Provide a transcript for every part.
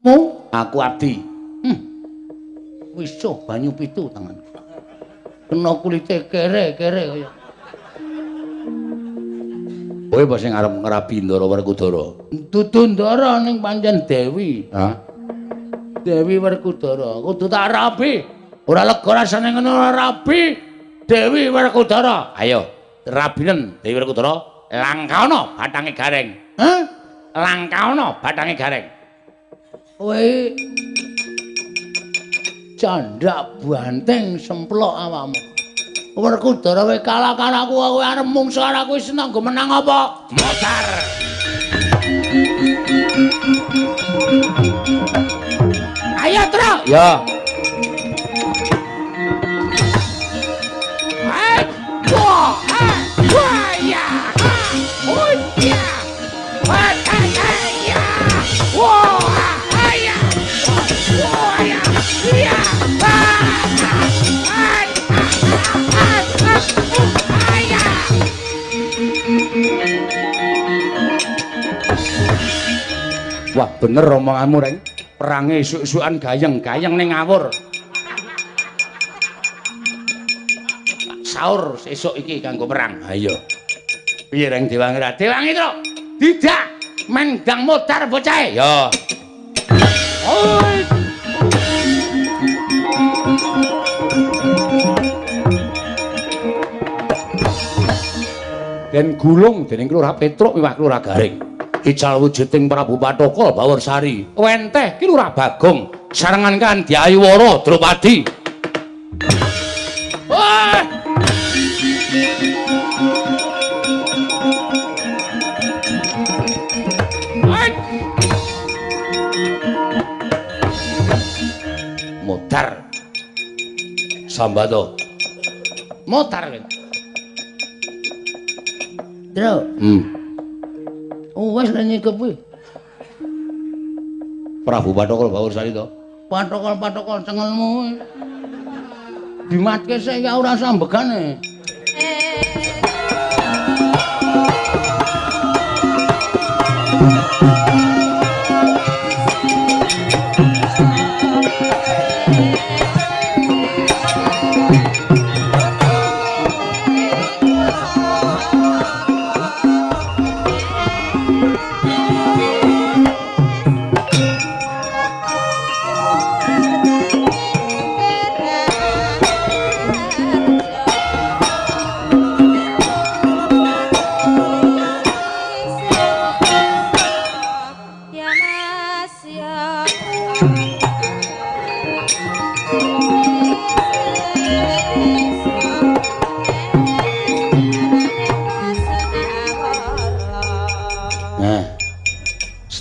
Mu, aku abdi. Wisuh banyu pitu tangan. Kena kulite kere-kere kaya. Kowe apa sing arep ngrabi Ndara Werkudara? Dudu Ndara ning pancen Dewi. Hah? Dewi Werkudara. Kudu tak rabi. Ora lega rasane ngono ora rabi. Dewi Werkudara. Ayo, rabinen Dewi Werkudara. Langkaana bathange Gareng. Hah? Langkaana bathange Gareng. Kowe candak banteng semplok awakmu. Werkudara kowe kalah karo aku, kowe arep mungsuh karo aku wis nanggo menang apa? Modar. Ayo, Tru. Ya. Hai. Wah, wah, ya. Oh, ya. Wah, ya. Wah, ya. Wah, ya. Ya. Wah, bener omonganmu, Reng. Perange isuk-isukan gayeng-gayeng ning ngawur. Saur sesuk iki kanggo perang. Ha iya. Piye Reng Dewangi ra? Dewangi, Tru. Tidak. Mendang modar bocahe. Ya. Oi. Den gulung dening Kelurahan Petruk miwah Kelurahan Garing. Ical wujuding Prabu Pathaka Bawarsari. Wenteh Ki Lurah Bagong sarengan kan Diayuwara Drupadi. Wah! Modar. Sambato. Modar. Tru. Wes lek nyikep kuwi. Prabu Pathaka Bawarsari to. Pathokol-pathokol cengelmu. Dimatke sik ya ora sambegane.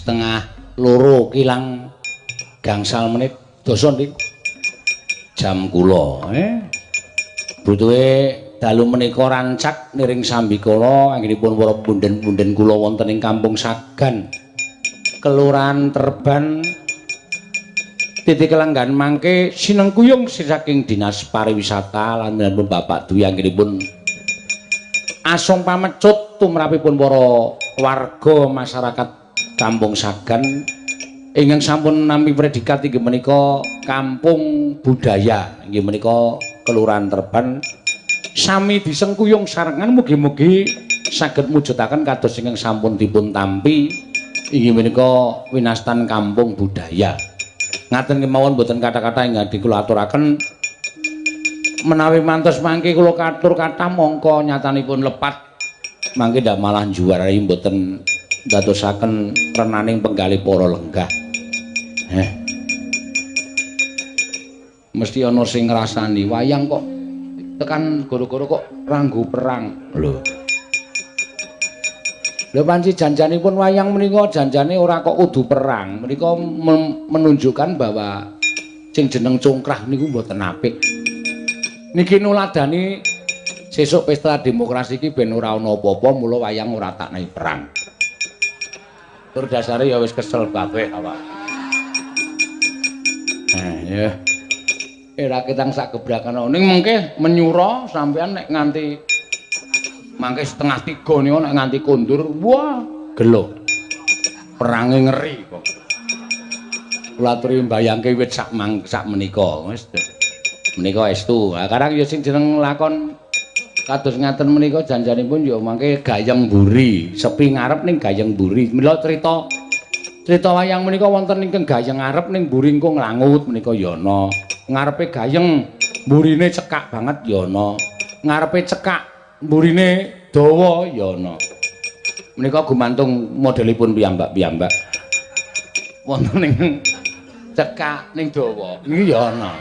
Nah, 1:30 kilang gangsal menit dosa ndik jam kula butuhe dalu menika rancak niring sambikala anggenipun para punden-punden kula wonten ing Kampung Sagan, Kelurahan Terban, titik kelenggan mangke sinengkuyung saking Dinas Pariwisata lan pun Bapak Dwi anggenipun asung pamecut tumrapipun para warga masyarakat Kampung Sagan ingkang sampun nampi predikat inggih menika Kampung Budaya inggih menika Kelurahan Terban sami disengkuyung sarengan mugi-mugi saged mujudaken kados ingkang sampun dipun tampi inggih menika winastan Kampung Budaya. Ngaten kemawon boten kata-kata ingkang kula aturaken menawi mantos mangke kula katur kathah mongko nyatanipun lepat mangke ndak malah njuwarai mboten ndadosaken renaning penggalih para lenggah. Mesti ana sing ngrasani wayang kok tekan goro-goro kok ranggo perang. Lho. Lho panci janjanipun wayang menika janjane ora kok kudu perang. Menika menunjukkan bahwa sing jeneng congkrah niku mboten apik. Niki nuladani sesuk pesta demokrasi iki ben ora ana apa-apa mula wayang ora tak naik perang. Tur dasare ya wis kesel kabeh awak. Ya. Ora ketang sak gebrakan ning mengke menyura sampean nek nganti mangke 2:30 niku nek nganti kondur, wah, gelo. Perange ngeri kok. Kula aturi mbayangke wit sak sak menika. Wis menika estu. Lah karang ya sing jeneng lakon kados ngaten menika janjanipun ya mangke gayeng mburi, sepi ngarep ning gayeng mburi. Mila cerita cerita wayang menika wonten ingkang gayeng ngarep ning mburi engko nglangut menika ya ana. Ngarepe gayeng mburine cekak banget ya ana. Ngarepe cekak mburine dawa ya ana. Menika gumantung modelipun piyambak-piyambak. Wonten ing cekak ning dawa niki ya ana.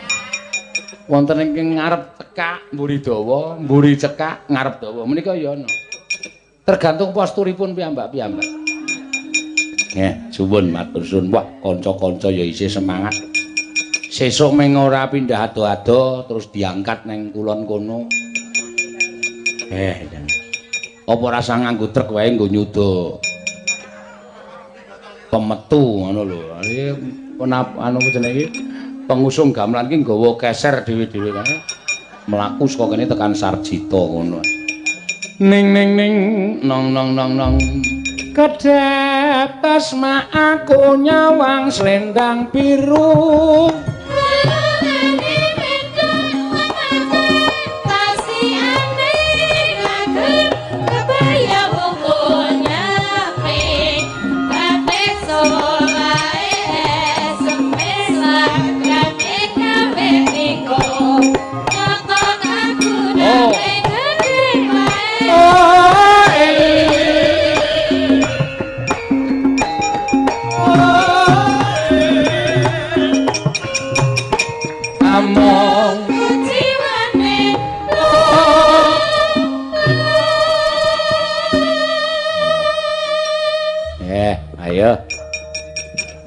Wonten ingkang ngarep cekak mburi dawa, mburi cekak ngarep dawa menika ya ana. Tergantung posturipun piyambak-piyambak. Nggih, suwun matur suwun. Wah, kanca-kanca ya isih semangat. Sesuk meng ora pindah ado-ado terus diangkat neng kulon kono. Apa rasa nganggo truk wae nggo nyuda pemetu ngono lho. Iki anu jenenge iki pengusung gamelan iki nggawa keser dhewe-dhewe kae. Mlaku saka kene tekan Sarjita ngono. Ning ning ning nong nong nong nong. Kedhep tasma aku nyawang slendang biru.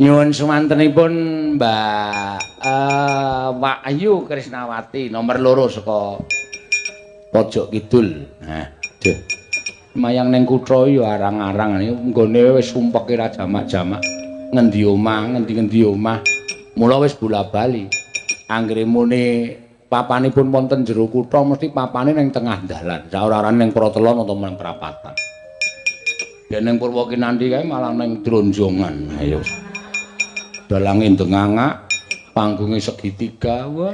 Nyuwun sumantenipun Mbak Wahyu Krisnawati nomor 2 saka Pojok Kidul. Nah, duh. Mayang ning kutha ya arang-arang nggone wis sumpeke ra jamak-jamak. Ngendi omah, ngendi-ngendi omah. Mula wis bola-bali. Anggere mune papanipun wonten jero kutha mesti papane ning tengah dalan. Saora-orane ning Protelon utawa ning prapatan. Yen ning Purwokinanti kae malah ning Dronjongan. Ayo. Dalange ndengangak, panggunge segitiga, wah.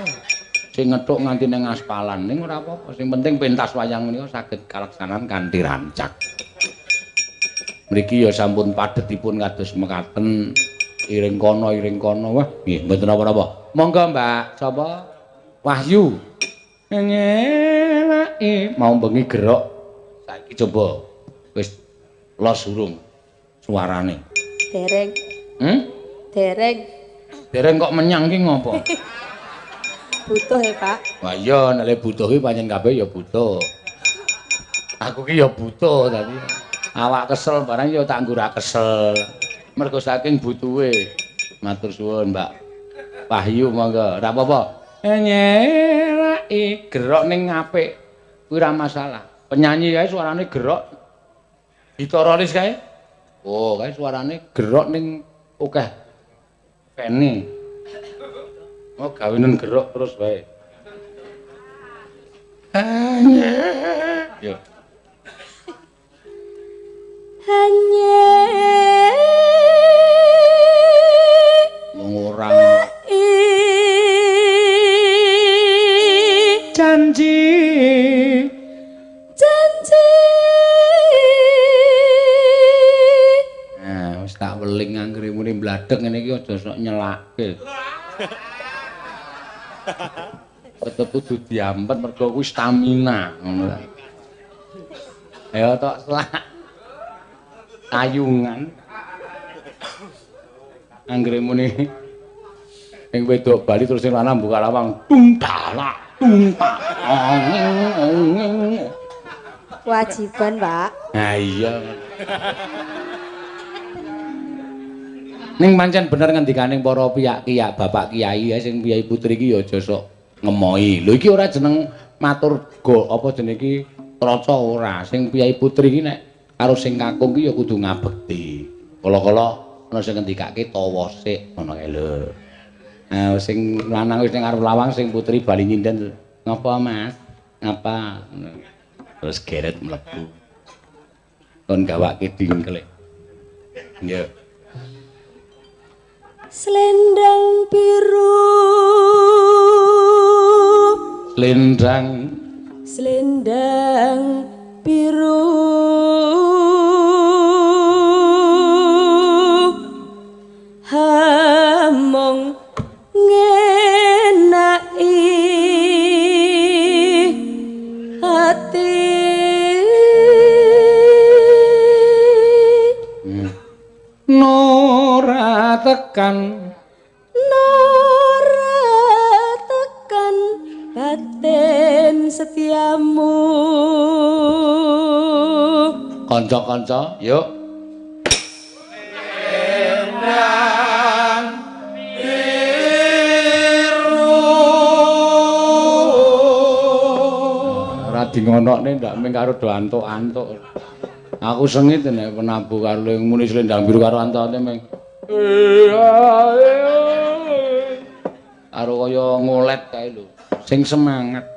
Sing ngethuk nganti ning aspalan ning ora apa-apa. Sing penting pentas wayang menika saged kalaksanan kanthi rancak. Mriki ya sampun padhetipun kados mekaten, iring kono iring kono. Wah, nggih mboten napa-napa. Monggo Mbak, sapa? Wahyu. Ngelaki mau bengi gerok. Saiki coba wis los urung suarane. Dereng. Dereng. Dereng kok menyang ki ngopo? Butuh ya, Pak. Wah iya, nek butuh ki pancen kabeh ya butuh. Aku ki ya butuh tapi awak kesel barang ya tak nggo ra kesel. Mergo saking butuhe. Matur suwun, Mbak. Wahyu monggo. Ora apa-apa. Nyelaki gerok ning apik kuwi ora masalah. Penyanyi kae suarane gerok. Ditorolis kae. Oh, kae suarane gerok ning akeh pene. Oh, gawenen gerok terus wae. Yo. Hanya wong ora janji janji. Nah, wis tak weling anggere muni bladek ngene iki aja sok nyelake. Tetep kudu diampet mergo kuwi stamina ngono ta. Ayo tok selak ayungan. Anggere muni ing wedok bali terus sing lanang buka lawang tung dalak tung tak. Kewajiban, Pak. Ha iya. Ning pancen bener ngendikane para pihak-pihak bapak kiai ya sing piyai putri iki ya aja sok ngemohi. Lho iki ora jeneng matur go apa jenenge iki traca ora. Sing piyai putri iki nek karo sing kakung iki ya kudu ngabekti. Kala-kala ana sing ngendikake tawa sik ngono kae lho. Nah sing lanang wis ning arep lawang sing putri bali nyinden. Ngapa Mas? Ngapa? Terus geret mlebu. Kon gawake dingklek. Nggih. Selendang biru. Slendang Slendang biru. Hamong ngenaki hati. Nora tekan, Nora tekan batin setiamu. Kanca-kanca, yuk. Slendang biru. Ora di ngonokne ndak ming karo do antuk-antuk. Aku sengit nek penabuh karo muni slendang biru karo antuk-antuk ming karo kaya ngolet kae lho. Sing semangat.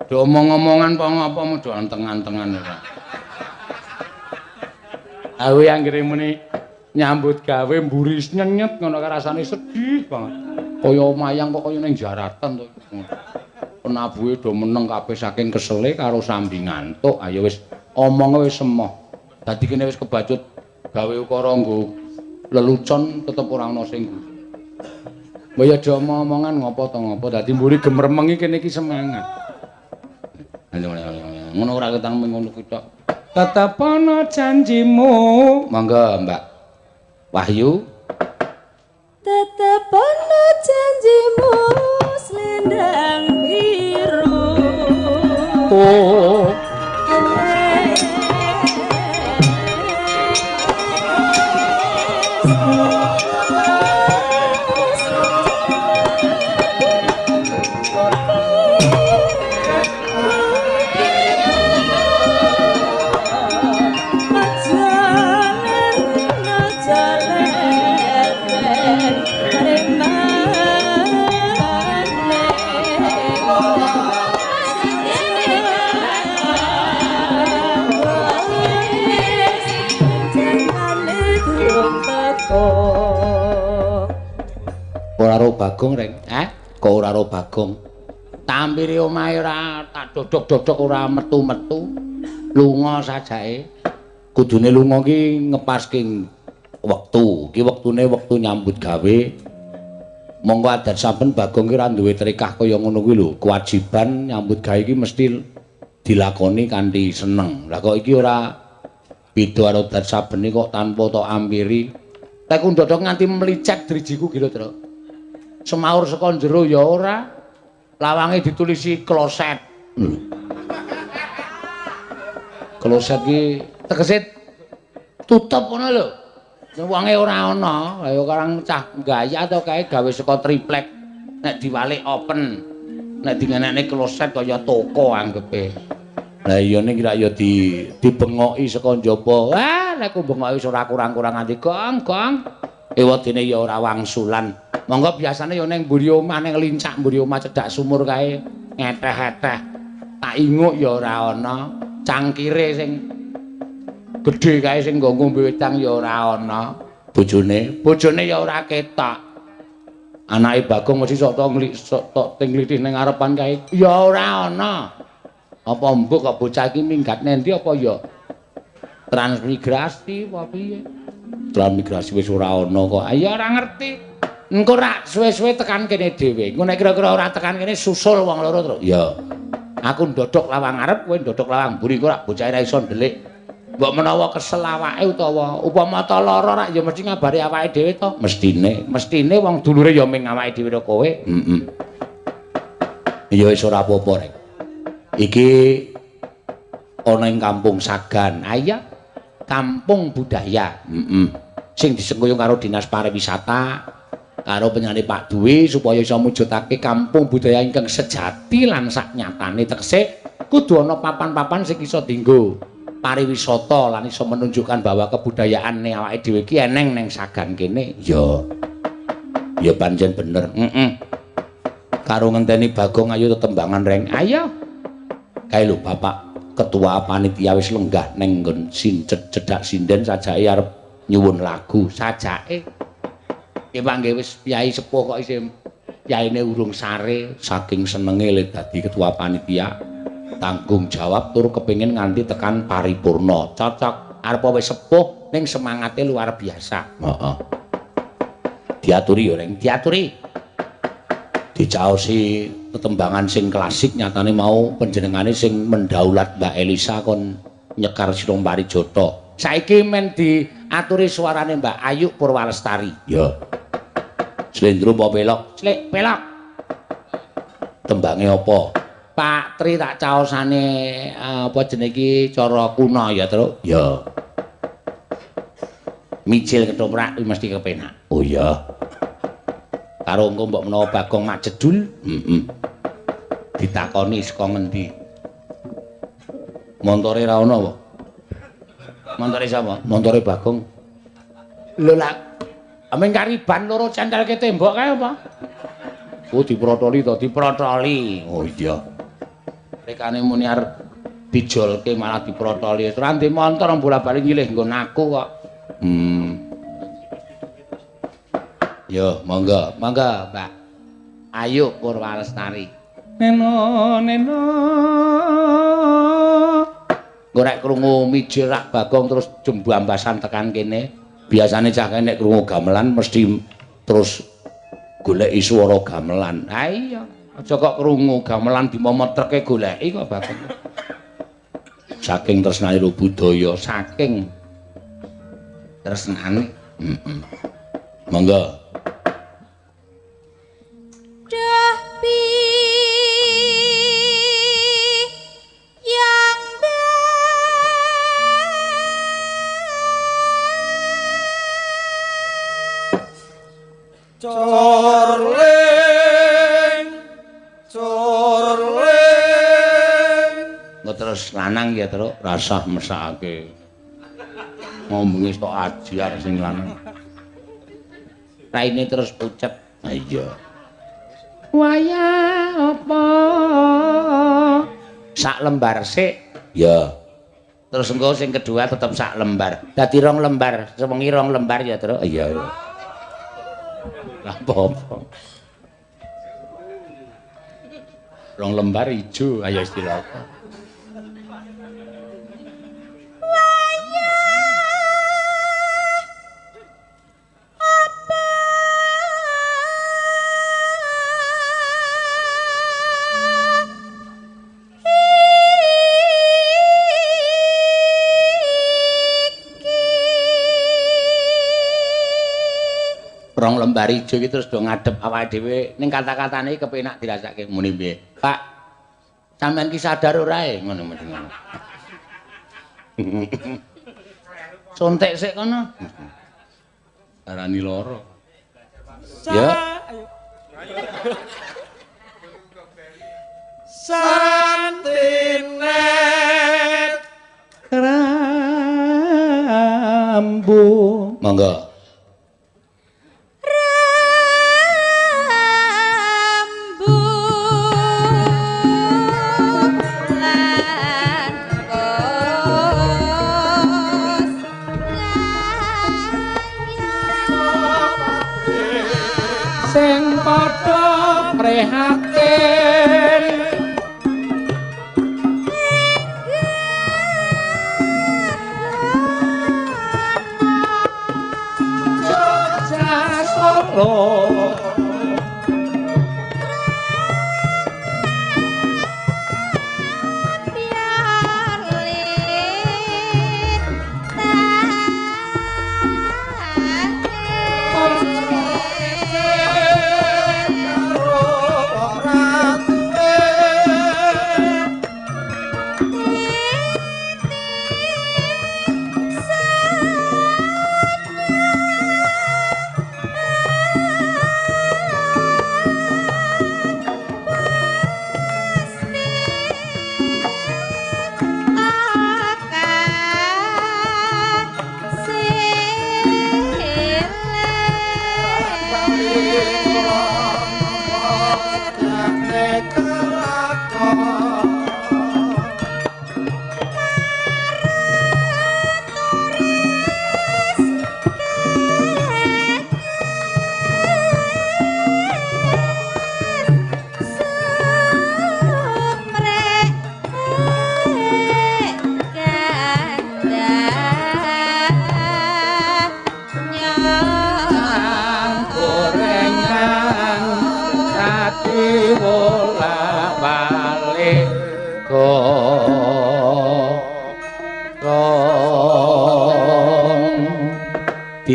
Do omong-omongan apa ngapa do anteng-antengan ora. Aku anggere muni nyambut gawe mburi nyenyet ngono kae rasane sedih banget. Kaya mayang kok kaya ning jaratan to. Penabuhe do meneng kabeh saking kesele karo sambi ngantuk. Ayo wis omonge wis emoh. Dadi kene wis kebacut gawe ukara nggo lelucon tetep ora ana sing. Mbok ya do omong-omongan ngopo to ngopo dadi mburi gemermeng iki kene iki semangat. Ngono ora ketang ngono kuwi tok. Tetep ana janjimu. Monggo Mbak Wahyu. Tetep ana janjimu slendang biru. Oh. Ora ro Bagong reng. Kok ora ro Bagong? Tampiri omahe ora tak dodok-dodok ora metu-metu. Lunga sajake. Kudune lunga ki ngepaske wektu. Ki wektune wektu nyambut gawe. Monggo adat saben Bagong ki ora duwe trikah kaya ngono kuwi lho. Kewajiban nyambut gawe iki mesti dilakoni kanthi seneng. Lah kok iki ora beda karo adat sabene kok tanpa tok ampiri. Tek ndodok nganti mlicek drijiku ki lho, Truk. Semaur saka jero ya ora. Lawange ditulisi kloset. Kloset ki tegese tutup ngono lho. Wonge ora ana. Lah ya karang cah gaya to kae gawe saka triplek. Nek diwalik open. Nek dingenekne kloset kaya toko anggepe. Lah iya ning kira ya dibengoki saka njaba. Wah, nek ku bengoki wis ora kurang-kurang nganti gong-gong. Ewadene ya ora wangsulan. Monggo biasane ya ning mburi omah ning lincak mburi omah cedhak sumur kae ngeteh-eteh. Tak inguk ya ora ana. Cangkire sing gedhe kae sing nggo ngombe wedang ya ora ana. Bojone, bojone ya ora ketok. Anake Bagong mesti sok tok tinglitih ning ngarepan kae ya ora ana. Apa mbok kok bocah iki minggat nendi apa ya transmigrasi apa piye? Transmigrasi wis ora ana kok. Ya ora ngerti. Engko rak suwe-suwe tekan kene dhewe. Engko nek kira-kira ora tekan kene susul wong loro, Truk. Ya. Aku ndodok lawang ngarep, kowe ndodok lawang mburi, engko rak bocah ora iso ndelik. Mbok menawa kesel awake utawa upama ta lara rak ya mesti ngabari awake dhewe to. Mestine, mestine wong dulure ya ming awake dhewe karo kowe. Heeh. Ya wis ora apa-apa, Rek. Iki ana ing Kampung Sagan. Iya, kampung budaya. Heeh. Sing disengkuyung karo Dinas Pariwisata karo penyane Pak Dwi supaya iso mujudake kampung budaya ingkang sejati lan saknyatane tegese kudu ana papan-papan sing iso dienggo pariwisata lan iso menunjukkan bahwa kebudayaan ning awake dhewe iki eneng ning Sagan kene. Ya. Ya pancen bener. Heeh. Karo ngenteni Bagong ayo tetembangan reng. Ayo. Kae lho Bapak Ketua Panitia wis lenggah ning nggon cedhak sinden sajake arep nyuwun lagu sajake. Nggih Pak nggih wis piyai sepuh kok isih yaine urung sare saking senenge le dadi ketua panitia tanggung jawab tur kepengin nganti tekan paripurna. Cocok arep wis sepuh ning semangate luar biasa. Heeh. Diaturi ya Reng, diaturi. Dicaosi tetembangan sing klasik nyatane mau panjenengane sing mendaulat Mbak Elisa kon nyekar Sirung Parijata. Saiki men diaturi suarane Mbak Ayu Purwalestari. Ya. Slendro apa pelok? Slik pelok. Tembange apa? Pak Tri tak caosane apa jenenge iki cara kuna ya, Truk? Ya. Mijil ketoprak kuwi mesti kepenak. Oh iya. Karo engko mbok menawa Bagong mak jedul, heeh. Ditakoni saka ngendi? Montore ra ono apa? Montore sapa? Montore Bagong. Lho lak ameng kariban loro centelke tembok kae apa? Oh diprotoli to, diprotoli. Oh iya. Rekane muni arep dijolke malah diprotoli. Ora ndek montor bola-bali nyilih nggon aku kok. Yo, monggo, monggo, Mbak. Ayu Purwalestari. Neno, neno. Engko nek krungu mijil rak Bagong terus jembambasan tekan kene. Biasane cah kene nek krungu gamelan mesti terus goleki swara gamelan. Ha iya, aja kok krungu gamelan dimomot treke goleki kok Bagong. Saking tresnane lho budaya, saking tresnane. Heeh. Monggo. Dah pi yang Corling, corling. Engko terus lanang ya, Truk, rasah mesakake. Ngomongi tok ajar sing lanang. Raine terus pucet. Ha iya. Wayah apa? Sak lembar sik. Ya. Terus engko sing kedua tetep sak lembar. Dadi rong lembar, sewengi rong lembar ya, Truk. Iya. Lah apa-apa. Rong lembar ijo, ayo istilah apa? Rong lembar ijo iki terus do ngadep awake dhewe ning kata-katane iki kepenak dirasake muni piye. Pak, sampean ki sadar ora e ngono mesti ngono. Sontek sik kono. Arani loro. Ya. Santinet Rambu. Monggo. Sing padha prihatin Jogja Solo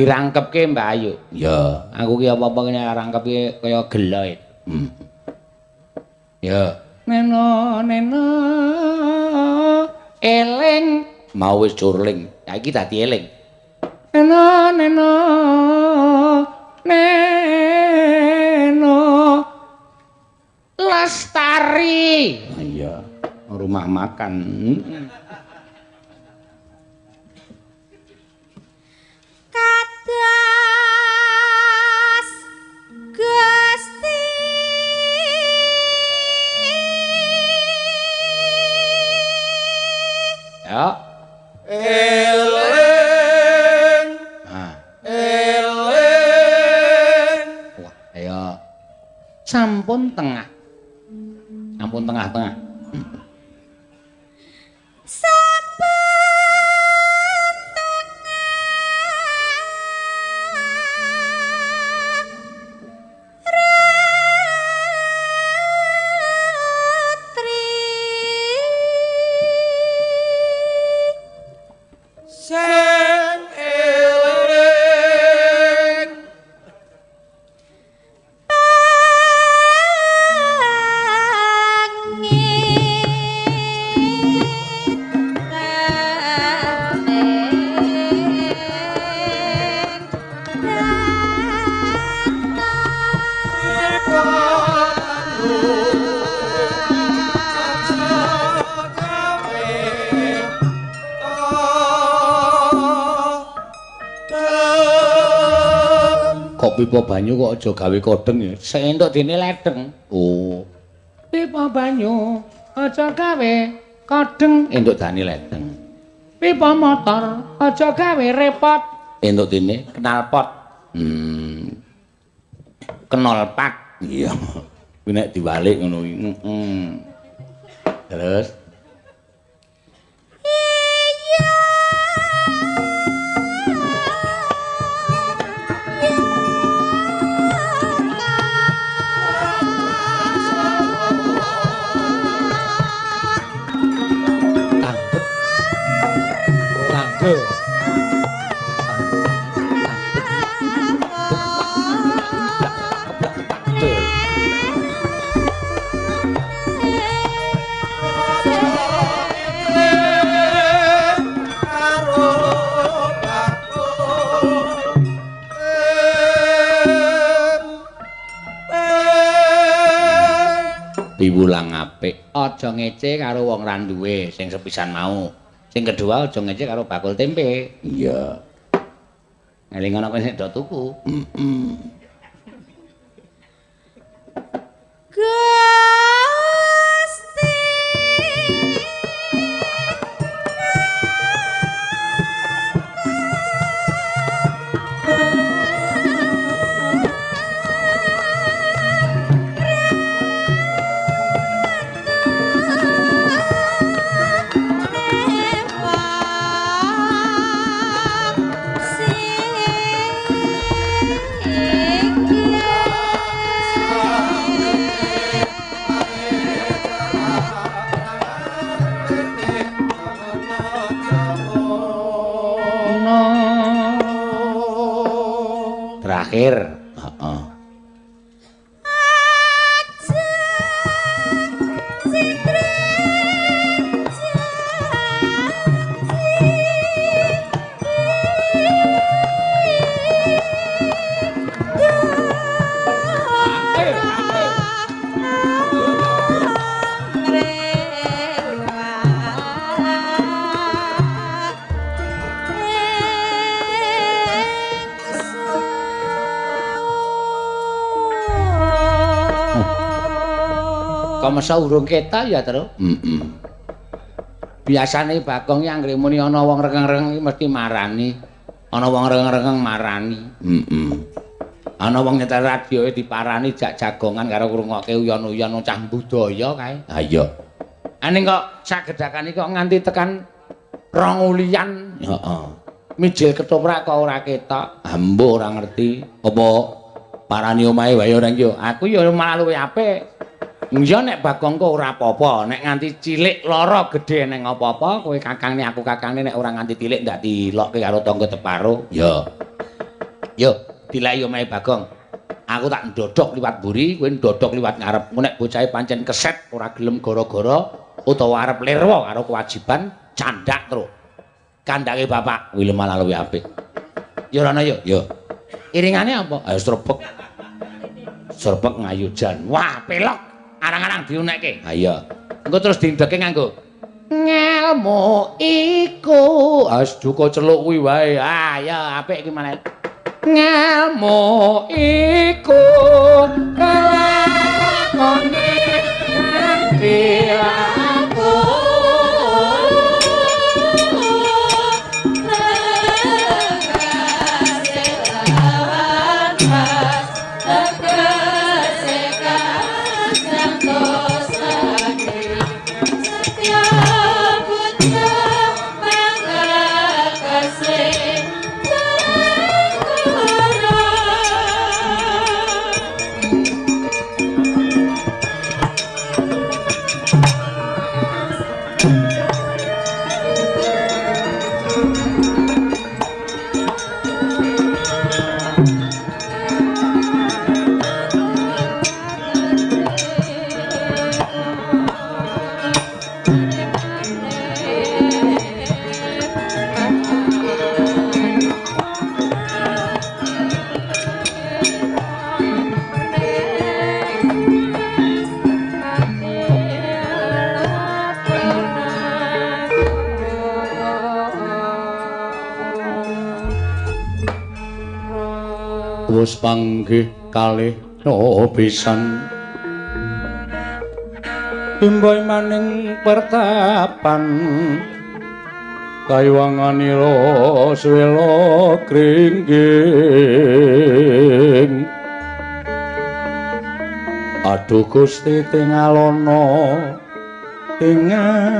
Dirangkepke Mbak Ayu. Ya, aku ki apa-apa kene rangkepke kaya geloit. Ya. Neno neno eling mau wis curling. Saiki dadi eling. Neno neno neno lestari. Iya, rumah makan. Kadas Gusti Ya. Eling Nah, eling wah, ayo. Sampun tengah. Sampun tengah-tengah. Sampun tengah ratri sing eling Kok pipa banyu kok aja gawe kodheng ya. Seentuk dene ledeng. Oh. Pipa banyu aja gawe kodheng, entuk dane ledeng. Pipa motor aja gawe repot, entuk dene knalpot. Knolpat. Iya. Kuwi nek diwalik ngono kuwi. Heeh. Terus tangkep. Tangke. Piwulang apik, aja ngece karo wong ra duwe sing sepisan mau. Sing kedua aja ngece karo bakul tempe. Iya. Eling ana kowe sing do tuku. Heeh. Gusti Terakhir. Heeh. Kok mesa urung ketok ya, Tru? Heeh. Biasane Bagong ki anggere muni ana wong rengeng-rengeng iki mesti marani. Ana wong rengeng-rengeng marani. Heeh. Ana wong nyetel radio diparani jak jagongan karo ngrungokke uyon-uyon cah budaya kae. Ha iya. Aning kok sagedakane kok nganti tekan rong ulian. Heeh. Mijil ketoprak kok ora ketok. Ha mbuh ora ngerti. Apa parani omahe wae ora iki yo. Aku yo malah luwih apik. Iya nek Bagong kok ora apa-apa, nek nganti cilik lara gedhe neng apa-apa, kowe kakangne aku kakangne nek ora nganti tilik ndak dilokke karo tangga teparo. Ya. Yo, dileki omahe Bagong. Aku tak ndodhok liwat mburi, kowe ndodhok liwat ngarep. Engko nek bocahe pancen keset ora gelem gara-gara utawa arep lirwa karo kewajiban, candhak truk. Kandhake bapak kuwi malah luwih apik. Ya ora ana yo. Yo. Iringane apa? Ayo srebek. Srebek ngayujan. Wah, pelok. Arang-arang diunekke. Ha iya. Engko terus dindeke nganggo ngelmu iku. Ah duka celuk kuwi wae. Ah ya apik iki malah. Ngelmu iku kelakone nganti aku. Wis panggih kalih pisan imboy maning pertapan kaywanganira swela kringging. Aduh Gusti tingalana tingalana.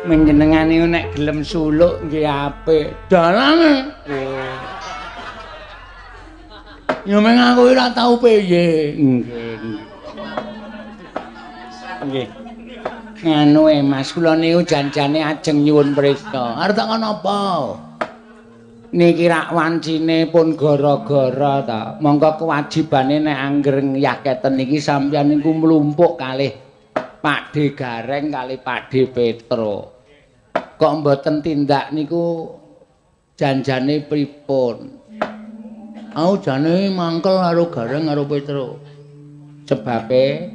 Menjenengane nek gelem suluk nggih apik. Dalange. Ya meng aku ora tau piye. Nggih. Nggih. Nganu e Mas, kula niku janjane ajeng nyuwun prista. Arep tak kono apa? Niki rak wancine pun gara-gara ta. Monggo kewajibane nek angger yaketen niki sampeyan niku mlumpuk kalih Pakde Gareng kalih Pakde Petro. Kok mboten tindak niku janjane pripun? Aku jane mangkel karo Gareng karo Petro. Sebabe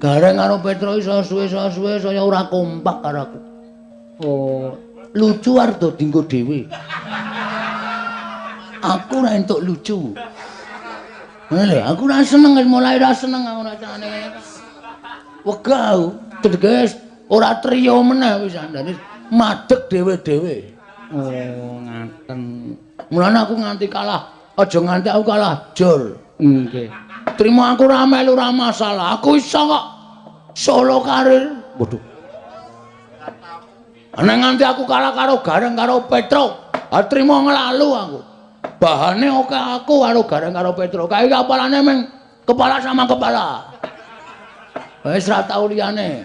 Gareng karo Petro iso suwe-suwe saya ora kompak karo aku. Oh, lucu arep dinggo dhewe. Aku ora entuk lucu. Ngene lho, aku ora seneng mulai ora seneng aku nek carane ngene. Wegah aku, teges ora trio meneh wis andane madeg dhewe-dhewe. Oh, ngaten. Mulane aku nganti kalah, aja nganti aku kalah jur. Nggih. Trimo aku ora melu ora masalah. Aku iso kok solo karir. Waduh. Nek nganti aku kalah karo Gareng karo Petro, ha trimo nglalu aku. Bahane oke aku karo Gareng karo Petro. Kae apalane meng kepala sama kepala. Wis ora tau liyane.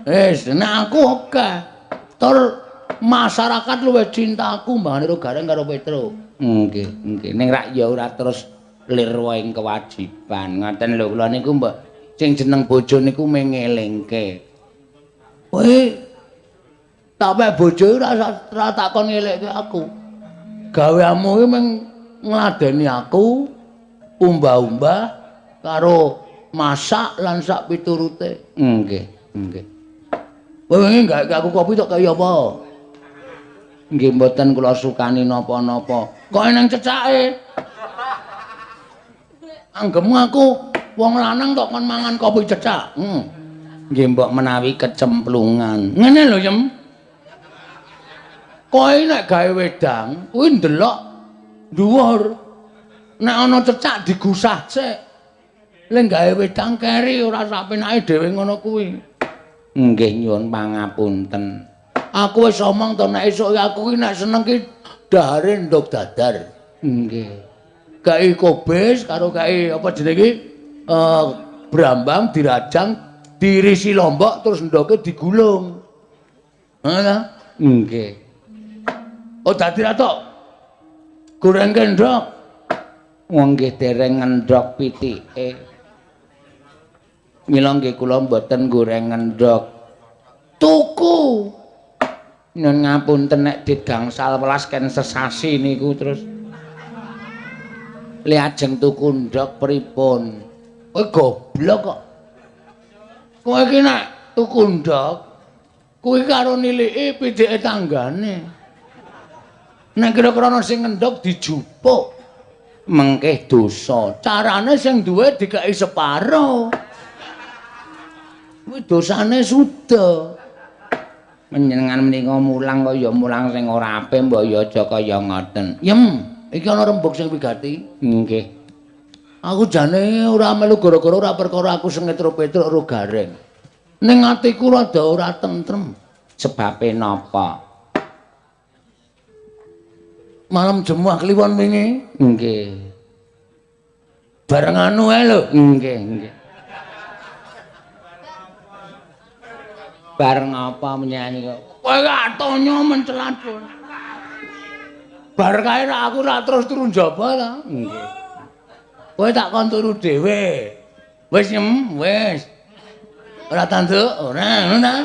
Wis nek aku oke. Tur masyarakat luwih cinta aku mbahane karo Gareng karo Petro. Nggih, nggih. Ning rak ya ora terus lirwa ing kewajiban. Ngoten lho kula niku mbok sing jeneng bojo niku mengelingke. Kowe tak pek bojo ora takon ngelekke aku. Gaweamu iki mung ngladeni aku umbah-umbah karo masak lan sak piturute. Nggih, nggih. Kowe wingi gawe aku kopi tok kaya apa? Nggih mboten kula sukani napa-napa. Kok eneng cecake? Anggemu aku wong lanang kok kon mangan kopi cecak. Nggih mbok menawi kecemplungan. Ngene lho, Yem. Kowe nek gawe wedang, kuwi ndelok dhuwur. Nek ana cecak digusah sik. Lek gawe wedang keri ora sapenake dhewe ngono kuwi. Nggih nyuwun pangapunten. Aku wis omong to nek esuk aku ki nek seneng ki dahare ndog dadar. Nggih. Kai kobis karo kai apa jenenge iki? Brambang dirajang, dirisi lombok terus ndoke digulung. Ngono ta? Nggih. Oh dadi ra tok. Gorengke ndok. Wong nggih dereng ngendhok pitike. Mila nggih kula mboten goreng ngendhok. Tuku. Nyun ngapunten nek dit gangsal welas ken sesasi niku terus. Li ajeng tuku ndhok pripun? Kowe goblok kok. Kowe iki nek tuku ndhok kuwi karo niliki pitike tanggane. Nek kira-kira ana sing ngendhok dijupuk. Mengkeh dosa. Carane sing duwe dikeki separo. Kuwi dosane suda. Panjenengan menika mulang kaya mulang sing ora apik mbok ya aja kaya ngoten. Yem, iki ana rembug sing wigati. Nggih. Aku jane ora melu gara-gara ora perkara aku sengit karo Petruk karo Gareng. Ning atiku rada ora tentrem. Sebabe napa? Malam Jemuah Kliwon wingi. Nggih. Bareng anu ae lho. Nggih, nggih. Bareng apa menyanyi kok? Kowe atonyo mencelat. Bar kae ra aku ra terus turu njaba ta. Nggih. Kowe tak kon turu dhewe. Wis nyem, wis. Ora tanduk, ora ngono ta.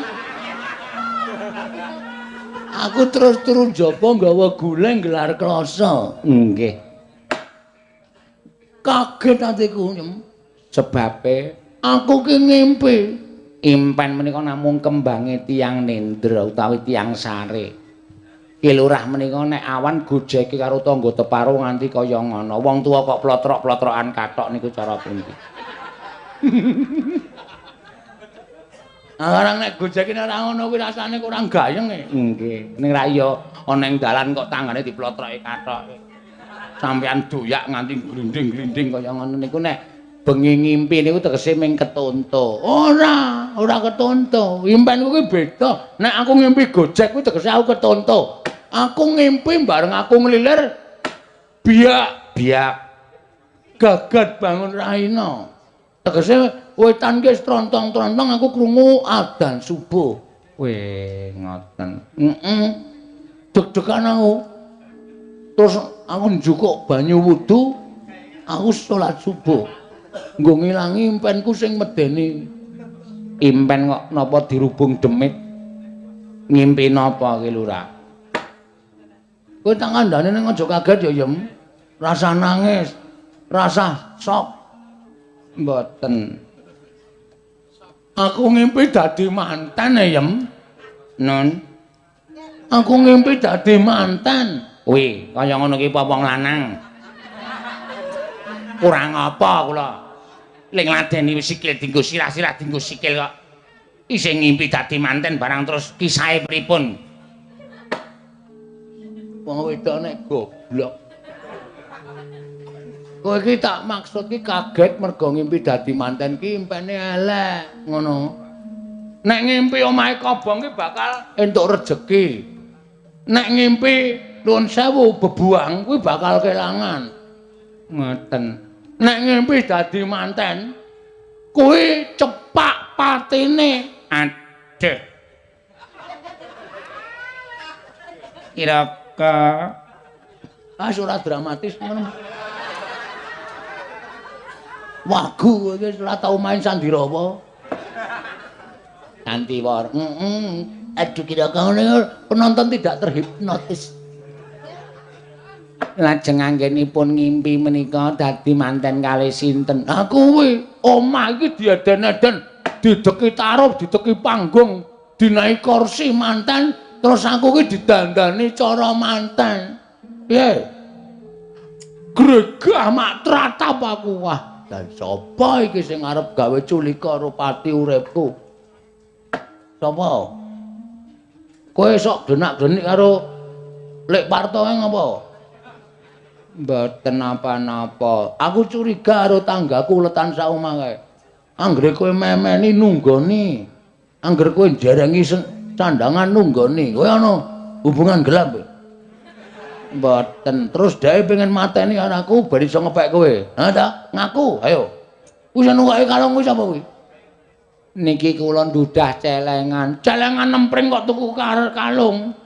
Aku terus turu njaba nggawa guleng gelar klasa. Nggih. Kaget atiku nyem. Sebabe aku ki ngimpi. Impen menika namung kembange tiyang nendra utawi tiyang sare. Ki lurah menika nek awan gojeke karo tangga teparo nganti kaya ngono. Wong tuwa kok plotrok-plotrokan kathok niku cara pundi? Arang nek gojeke ora ngono kuwi rasane kurang gayeng e. Nggih. Ning ra iya ana ing dalan kok tanggane diplotroki kathoke. Sampeyan doyak nganti glinding-glinding kaya ngono niku nek bengi ngimpi niku tegese ming ketonto. Ora, ora ketonto. Impenku kuwi beda. Nek aku ngimpi gojek kuwi tegese aku ketonto. Aku ngimpi bareng aku nglilir biak biak gagat bangun raina. Tegese wetan ki wis trontong-trontong aku krungu adzan subuh. Weh, ngoten. Heeh. Deg-degan aku. Terus aku njukuk banyu wudu, aku salat subuh. Nggo ngilangi impenku sing medeni. Impen kok napa dirubung demit? Ngimpi napa ki lurah? Kowe tak kandhane ning aja kaget ya, Yem. Rasa nangis, rasa sok. Mboten. Aku ngimpi dadi manten ya, Yem. Nun. Aku ngimpi dadi manten. Wih, kaya ngono ki apa wong lanang? Kurang apa kula? Ling ladeni wis sikil dienggo sirah-sirah dienggo sikil kok. Isih ngimpi dadi manten barang terus kisahe pripun? Wong wedok nek goblok. Kowe iki tak maksud ki kaget mergo ngimpi dadi manten ki impene elek ngono. Nek ngimpi omahe kobong ki bakal entuk rejeki. Nek ngimpi nuwun sewu bebuang kuwi bakal kelangan. Ngoten. Nek ngimpi dadi manten kuwi cepak patine. Aduh. Kira-kira ah ora dramatis ngono. Wagu kowe wis ora tau main sandirawa. Sandiwara. Heeh. Aduh kira-kira penonton tidak terhipnotis. Lajeng anggenipun ngimpi menika dadi manten kalih sinten? Ha kuwi omah iki dieden-eden, dideki taruh, dideki panggung, dinaiki kursi manten, terus aku ki didandani cara manten. Piye? Gregah mak tratap aku. Wah, dan sapa iki sing arep gawe culika karo pati uripku? Sapa? Kowe sok glenak-glenik karo Lek Parto ngapa? Mboten napa-napa. Aku curiga karo tanggaku letan sak omah kae. Anggere kowe memeni nunggoni. Angger kowe njerengi sandangan nunggoni. Kowe ana hubungan gelap. Mboten. Terus dhek pengen mateni anakku ben iso ngepek kowe. Ha ta? Ngaku, ayo. Kuwi sing nunggoke kalung kuwi sapa kuwi? Niki kula ndudah celengan. Celengan nempring kok tuku kalung.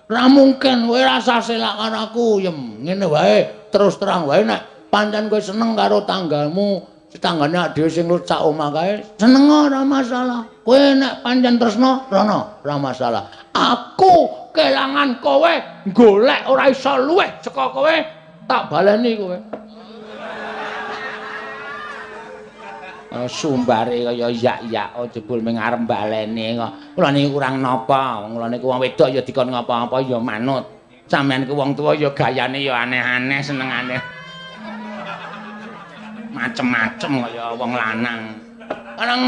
Ora mungkin kowe rasa selak karo aku, Yem. Ngene wae, terus terang wae nek pancen kowe seneng karo tanggamu, tanggane dhewe sing sak omah kae, seneng ora masalah. Kowe nek pancen tresna, rono, ora masalah. Aku kelangan kowe, golek ora iso luweh saka kowe, tak baleni kowe. Sumbare kaya yak-yak jebul ming arep baleni kok. Kula niku kurang napa? Wong kula niku wong wedok ya dikon ngapa-apa ya manut. Sampeyan ku wong tuwa ya gayane ya aneh-aneh senengane. Macem-macem kaya wong lanang. Kadang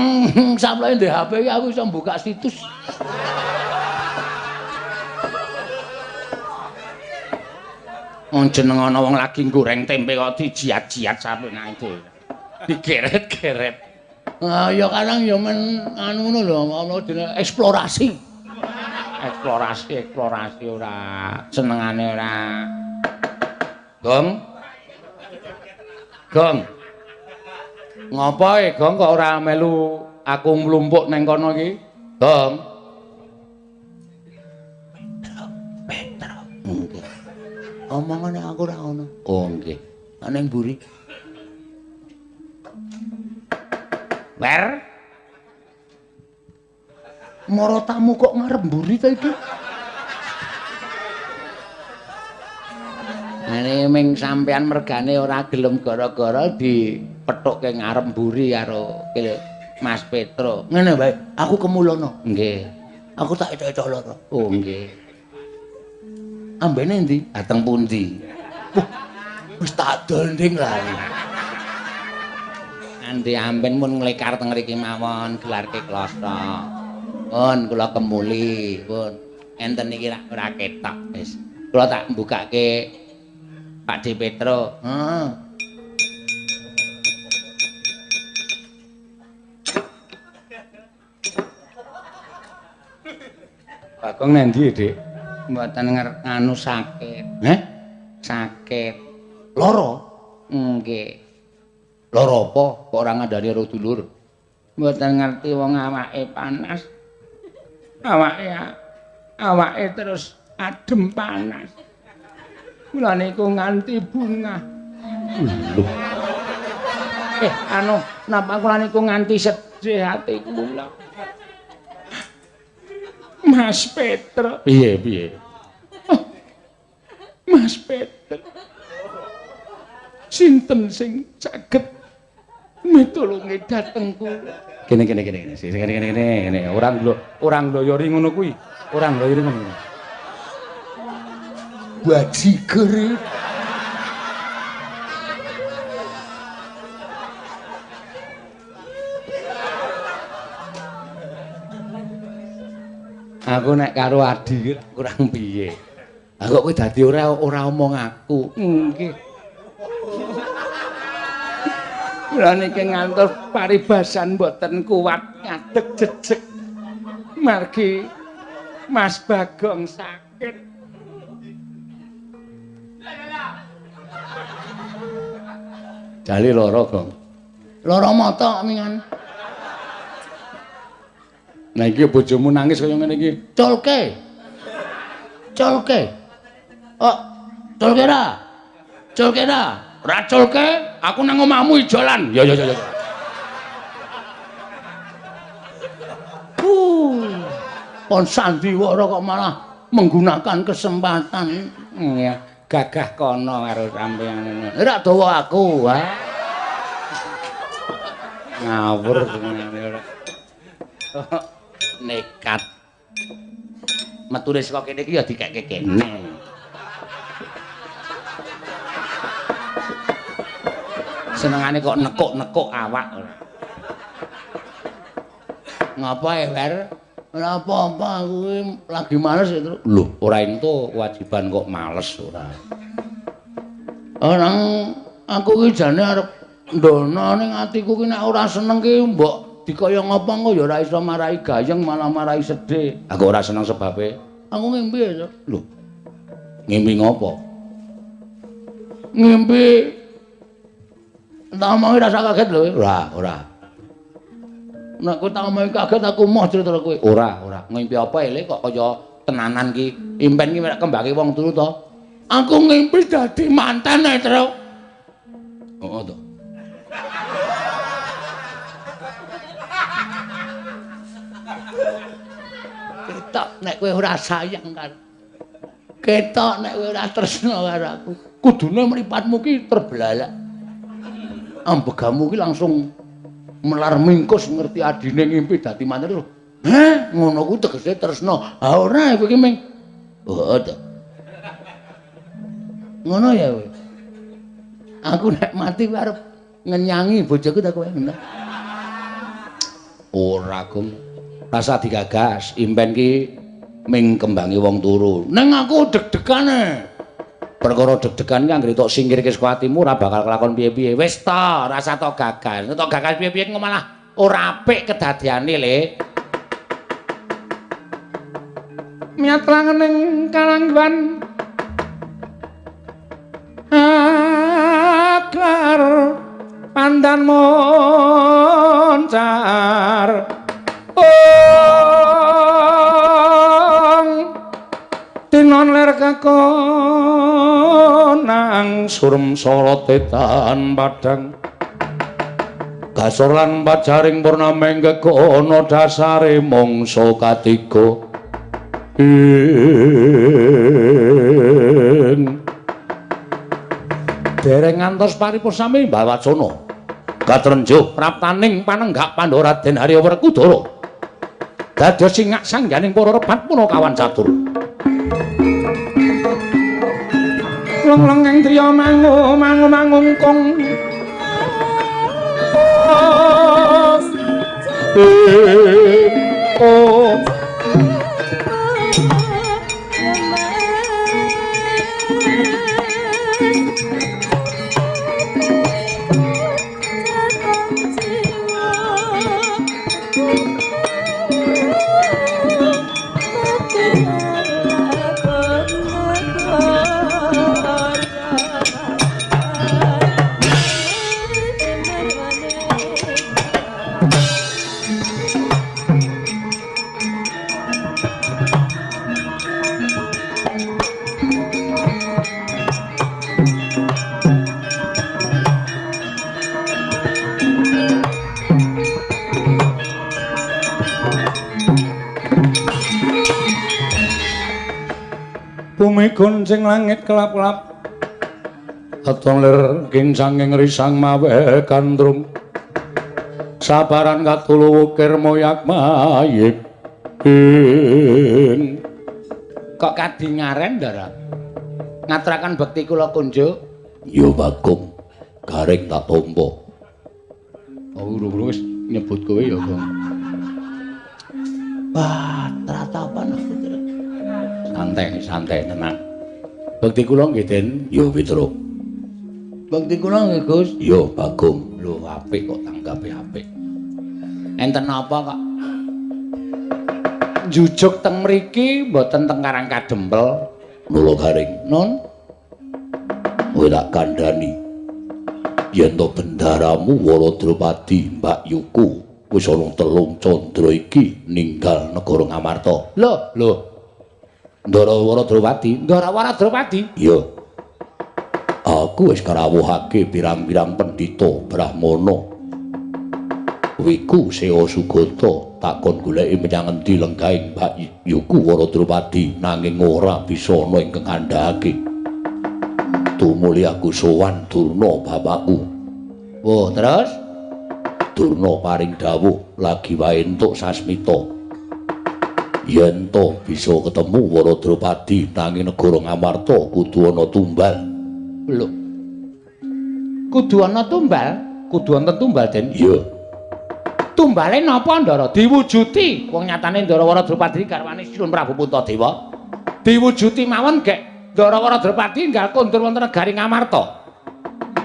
sampeyan ndek HP iki aku iso buka situs. Wong jeneng ana wong lagi goreng tempe kok dijiat-jiat sampe nang dhewe. Digeret-geret. Ah ya kadang ya men anu ngono lho, ana jenenge eksplorasi. Eksplorasi, eksplorasi ora senengane ora. Gong. Gong. Ngopo e, Gong kok ora melu aku mlumpuk neng kono iki? Gong. Petro, Petro. Nggih. Omongane aku ora ono. Oh nggih. Nang mburi. Wer. Moro tamu kok ngarep mburi ta iki? Ane ming sampean mergane ora gelem gara-gara dipethukke ngarep mburi karo Mas Petro. Ngene wae, aku kemulono. Nggih. Aku tak ecok-ecok loro. Oh nggih. Ambene endi? Dateng pundi? Wah, wis tak dol nding lah. Andi amben mun nglekar teng mriki mawon gelarke kloso. Pun kula kemuli, pun. Enten iki ora ketok wis. Kula tak mbukake Pak D Petro. Heeh. Bagong nendi, Dik? Mboten nganu sakit. Heh? Sakit. Lara? Nggih. Lara apa? Kok ora ngandani karo dulur? Mboten ngerti wong awake panas. Awake terus adem panas. Kula niku nganti bungah. Lho. Anu, napa kula niku nganti sedih ati kula. Mas Petro. Piye, piye? Oh, Mas Petro. Sinten sing saged mitulungi dhateng kula? Kene kene kene kene. Sing kene kene kene. Ora ngloyori ngono kuwi. Ora ngloyori ngono. Bajiger. Aku nek karo Adi kurang piye. Lah kok kowe dadi ora omong aku. Nggih. Kula niki ngantos paribasan mboten kuat ngadeg jejeg. Margi Mas Bagong sakit. Jali lara, Gong. Lara mata mingan. Nah iki bojomu nangis kaya ngene iki. Culke. Culke. Oh, culke ra? Culke ra? Ra culke, aku nang omahmu ijolan. Ya ya ya ya. Pon sandiwara kok malah menggunakan kesempatan. Ya, gagah kono karo sampeyan ngono. Ora dawa aku, ha. Ngawur senengane ora. Nekat. Metune saka kene iki ya dikekke kene. Senengane kok nekuk-nekuk awak ora. Ngapa e, Wer? Ora apa-apa, aku lagi males itu. Lho, ora entuk kewajiban kok males ora. Orang aku ki jane arep ndono ning atiku ki nek ora seneng ki mbok dikaya ngapa engko ya ora iso marai gayeng malah marai sedih. Aku ora seneng sebabe aku ngimpi ya. Lho. Ngimpi ngopo? Ngimpi tak omongi rasa kaget lho. Ora, ora. Nek kowe tak omongi kaget aku moh cerita kowe. Ora, ora. Ngimpi apa ele kok kaya tenanan ki. Impen ki mek kembange wong turu to. Aku ngimpi dadi manten ae, Tru. Heeh to. Ketok nek kowe ora sayang karo. Ketok nek kowe ora tresna karo aku. Kudune mripatmu ki terbelalak. Ambegamu ki langsung melar mingkus ngerti adine ngimpi dadi manten. Heh, ngono kuwi tegese tresna. Ha ora kowe ki ming. Heeh to. Ngono ya kowe. Aku nek mati kowe arep ngenyangi bojoku ta kowe ngono. Ora, Gum. Rasa digagas, impen ki ming kembange wong turu. Neng aku deg-degane. Perkara deg-degan ki anggere tok singkirke saka atimu ora bakal kelakon piye-piye. Wis ta, rasa tok gagas. Tok gagas piye-piye engko malah ora apik kedadiane, Le. Miat langening kalanggan agar pandan moncar ong tinon ler kakonang surem sorote tan padang gasor lan pajaring purnameng gegono dasare mangsa katiga ing dereng ngantos paripurna sami Mbawacana katrenjuh praptaning panenggak Pandhawa Raden Arya Werkudara dados singak sangganing para rebat punakawan catur leng-lengeng driya mangu mangu mangungkung oh. Bumi goncing langit kelap-kelap katon lir kincanging risang mawe gandrung sabaran katulu wukir moyak mayik ing. Kok kadingaren, Ndara? Ngaturaken bekti kula kunjuk. Ya Bagong, garing tak tampa. Oh, urung-urung wis nyebut kowe ya, Gong. Wah, tratapan aku. Santai, santai, tenang. Bekti kula nggih, Den. Ya, Petro. Bekti kula nggih, Gus. Ya, Bagong. Lho, apik kok tanggape apik. Enten napa kok? Njujuk teng mriki mboten teng Karang Kadempel. Nula garing. Nun. Kowe tak kandhani. Yen to bendaramu Wara Drupadi Mbak Yuku wis ana telung candra iki ninggal negara Ngamarta. Lho, lho. Ndara Wara Drupadi, Ndara Wara Drupadi. Iya. Aku wis karawuhake pirang-pirang pendhita Brahmana. Wiku Sewa Sugata takon goleki menyang endi lenggahing Mbak Yuku Wara Drupadi nanging ora bisa ana ingkang ngandhakake. Tumuli aku sowan Durna bapakku. Wah, terus Durna paring dawuh lagi wae entuk sasmita. Yen to bisa ketemu Wara Drupadi nanging negara Ngamarta kudu ana tumbal. Lho. Kudu ana tumbal? Kudu wonten tumbal, Den? Iya. Tumbale napa, Ndara? Diwujuti. Wong nyatane Ndara Wara Drupadi garwane Sinuwun Prabu Puntadewa. Diwujuti mawon gek Ndara Wara Drupadi enggal kondur wonten negari Ngamarta.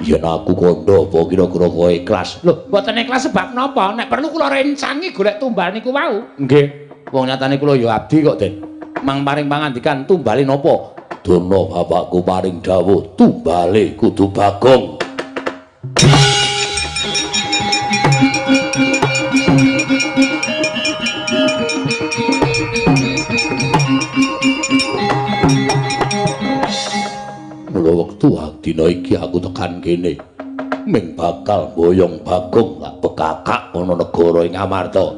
Yen aku kandha apa kira-kira kowe ikhlas? Lho, mboten ikhlas sebab napa? Nek perlu kula rencangi golek tumbal niku wau. Nggih. Wong nyatane kula ya abdi kok, Den. Mang paring pangandikan tumbale napa? Durna bapakku paring dawuh tumbale kudu Bagong. Mula wektu dina iki aku tekan kene ming bakal mboyong Bagong lak bekakak ana negara ing Amarta.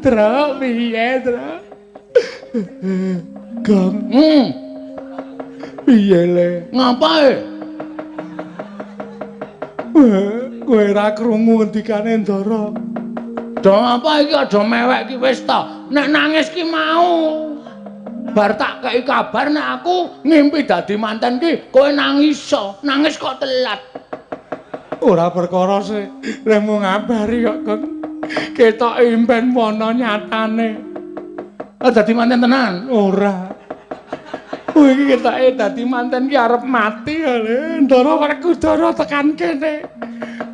Truk piye, Truk? Gong. Piye le? Ngapae? Kowe ora krungu ngendikane Ndara. Do apa iki aja mewek ki wis ta. Nek nangis ki mau. Bar tak kei kabar nek aku ngimpi dadi manten ki kowe nangis iso. Nangis kok telat. Ora perkara sih. Lemu ngabari kok, Gong. Ketok impen wana nyatane. Dadi manten tenan? Ora. Kowe iki ketoke dadi manten ki arep mati ya le. Ndara Werkudara tekan kene.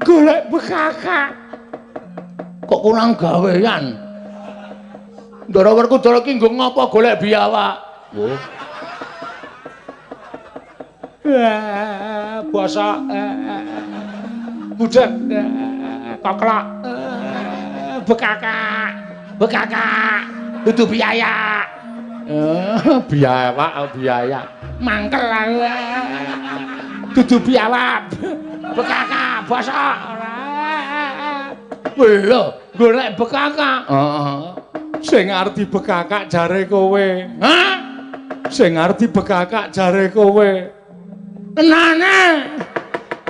Golek bekakak. Kok kurang gawean? Ndara Werkudara ki nggo ngapa golek biawak? Oh. Basa budek koklok bekakak bekakak dudu biaya. Biawak biaya. Mangkel aku. Dudu biawak. Bekakak basa. Lho, golek bekakak. Heeh. Sing arep dibekakak jare kowe. Hah? Sing arep dibekakak jare kowe. Tenane.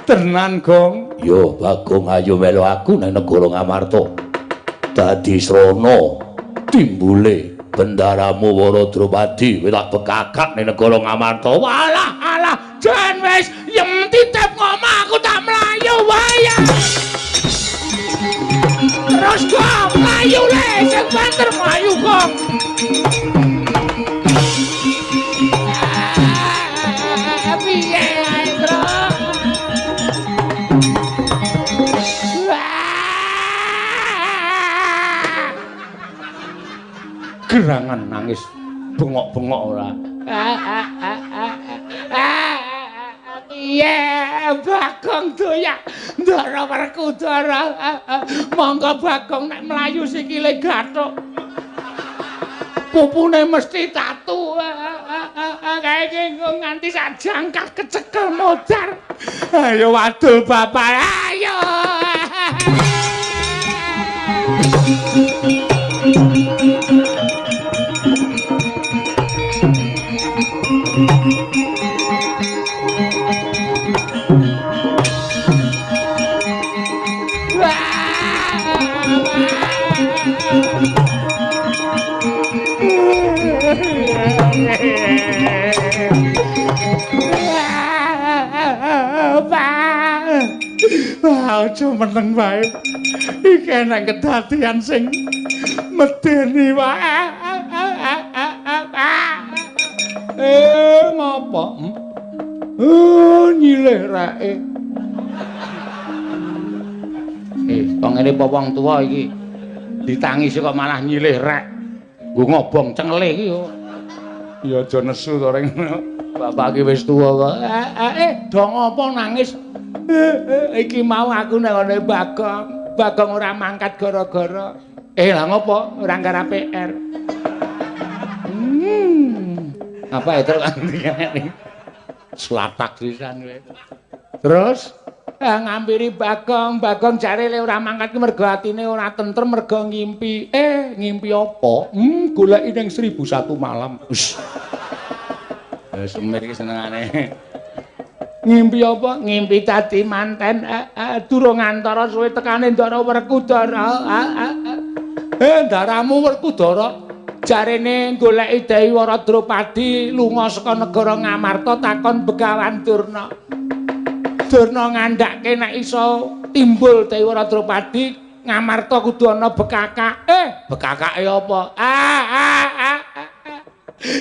Tenan, Gong. Yo, Bagong ayo melu aku nang negara Ngamarta. Dadi srana timbule bendaramu Wara Drupadi kowe tak bekakak ning negara Ngamarta. Walah alah, jan wis yem titip ngomah aku tak mlayu wae. Terus Gong, mlayu le, sing banter mlayu Gong. Piye ae, Tru? Gerangan nangis bengok-bengok ora. Piye Bagong doyak Ndara Werkudara. Monggo Bagong nek mlayu sikile gathuk. Pupune mesti tatu. Kae iki nganti sak jangkah kecekel modar. Ayo wadul bapak, ayo. Wah, aja meneng wae. Iki enek kedadian sing medeni wae. Ngopo? Nyilih reke. Kok ngene apa wong tuwa iki? Ditangisi kok malah nyilih rek. Nggo ngobong cengele iki yo. Ya aja nesu to reng. Bapak iki wis tuwa kok. Do ngopo nangis? Iki mau aku nang ngene Bagong. Bagong ora mangkat gara-gara. Lah ngopo? Ora nggarap PR. Apa itu kan? Slatak sisan kowe. Terus ngampiri Bagong, Bagong jare le ora mangkat ki mergo atine ora tentrem mergo ngimpi. Ngimpi apa? Goleki ning 1001 malam. Semir iki senengane. Ngimpi apa? Ngimpi dadi manten. Durung antara suwe tekane Ndara Werkudara. Ndaramu Werkudara jarene goleki Dewi Wara Drupadi lunga saka negara Ngamarta takon Begawan Durna. Durna ngandhake nek iso timbul Dewi Wara Drupadi Ngamarta kudu ana bekakak. Bekakake apa?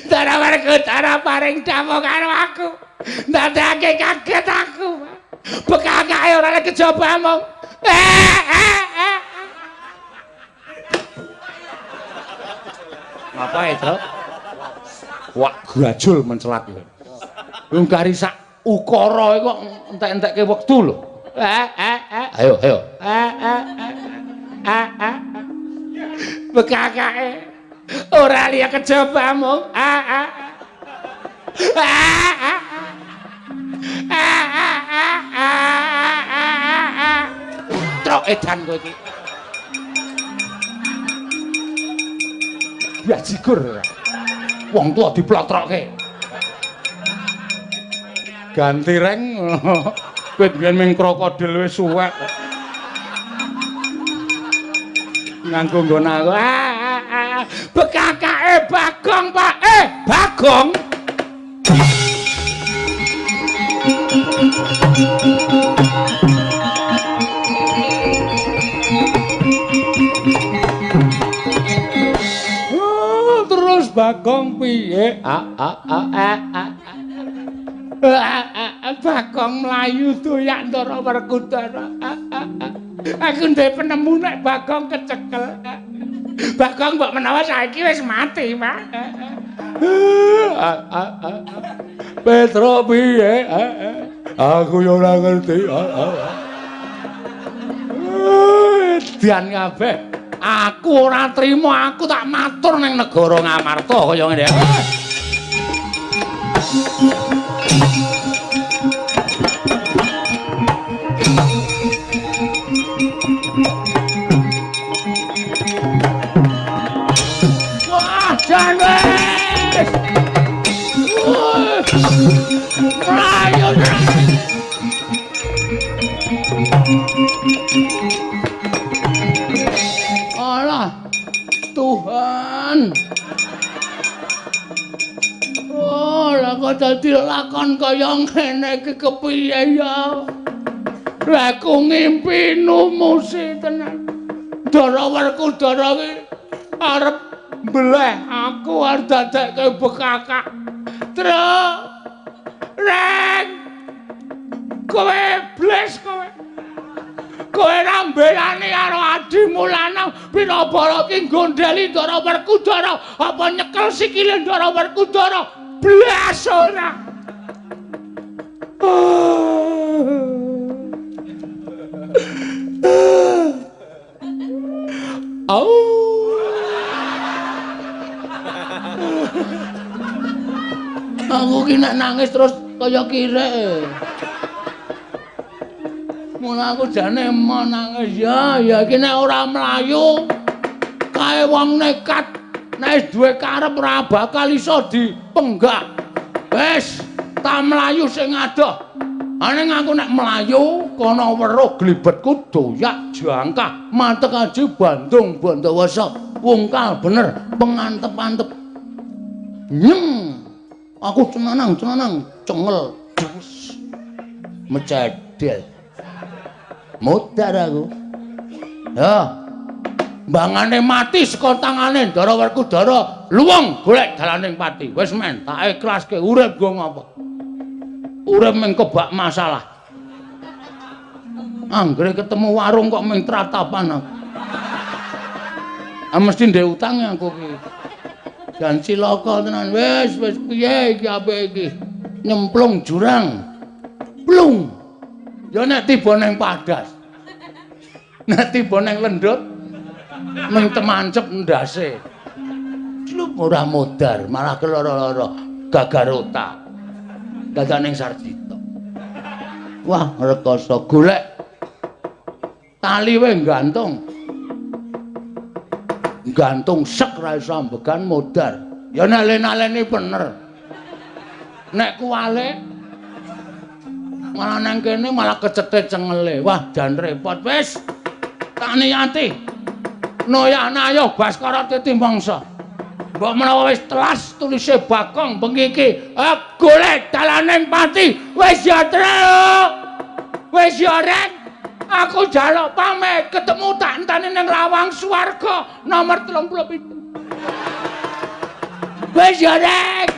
Ndara Werkudara paring dawuh karo aku. Ndadekake kaget aku. Bekakake ora kejaba mung. Ngapa itu? Wah, gajul mencelat kowe. Wong kari sak ukara iku kok entek-entekke wektu lho. Ayo, ayo. Bekakake ora liya kejaba mung Trok edan kowe iki. Bajigur. Wong tuwa diplotrokke. Ganti reng. Kowe biyen ming krokodil wis suwek. Nganggo nggon aku. Bekakake Bagong, Pak. Bagong. Terus Bagong piye? Bagong mlayu doyak Ndara Werkudara. Aku ndek penemu nek Bagong kecekel. Bagong mbok menawa saiki wis mati, Pak. Petro piye? Aku yo ora ngerti. Dian kabeh. Aku ora trimo, aku tak matur ning negara Ngamarta kaya ngene. Wah, jan wis. Ayo. Alah, Tuhan. Oh, lah kok dadi lakon kaya ngene iki kepiye ya? Lah aku ngimpi numusi tenan. Ndara Werkudara iki arep mbeleh aku arep dadekke bekakak. Truk. Reng. Kowe bles kowe. Kowe ora mbelani karo adimu lanang pinabara ki nggondheli Ndara Werkudara apa nyekel sikile Ndara Werkudara blas ora. Au. Aku ki nek nangis terus kaya kirek. Mula aku jane emo nangis ya, ya iki nek ora mlayu kae wong nekat nek wis duwe karep ora bakal iso dipenggak. Wis, tak mlayu sing adoh. Aning aku nek mlayu kono weruh glibetku doyak jangkah matek aji Bandung Bondowoso wungkal bener pengantep-antep. Nyeng. Aku cenanang-cenanang cengel dus. Mecedel. Modar aku. Ya. Mbangane mati saka tangane Ndara Werkudara, luwung golek dalaning pati. Wis men, tak ikhlaske urip nggo ngapa. Urip mung kebak masalah. Anggere ketemu warung kok mung tratapan aku. Ah mesti ndek utang aku iki. Jan cilaka tenan wis, wis piye iki apik iki. Nyemplung jurang. Plung. Ya nek tiba ning padas. Nek tiba ning lendut mung temancep ndase. Slup ora modar, malah keloro-loro, gagar otak. Dadak ning Sarjito. Wah, rekoso golek tali wae gantung. Gantung sek ra iso ambegan modar. Ya nek len-alene bener. Nek kuwale malah nang kene malah kecethet cengele. Wah, jan repot wis. Tak niyati. Noyana ayo Baskara titi mangsa. Mbok menawa wis telas tulise Bagong bengi iki. Golek dalaning pati. Wis ya, Truk. Wis ya, Rek. Aku njaluk pamit ketemu tak enteni ning lawang swarga nomor 37. Wis ya, Rek.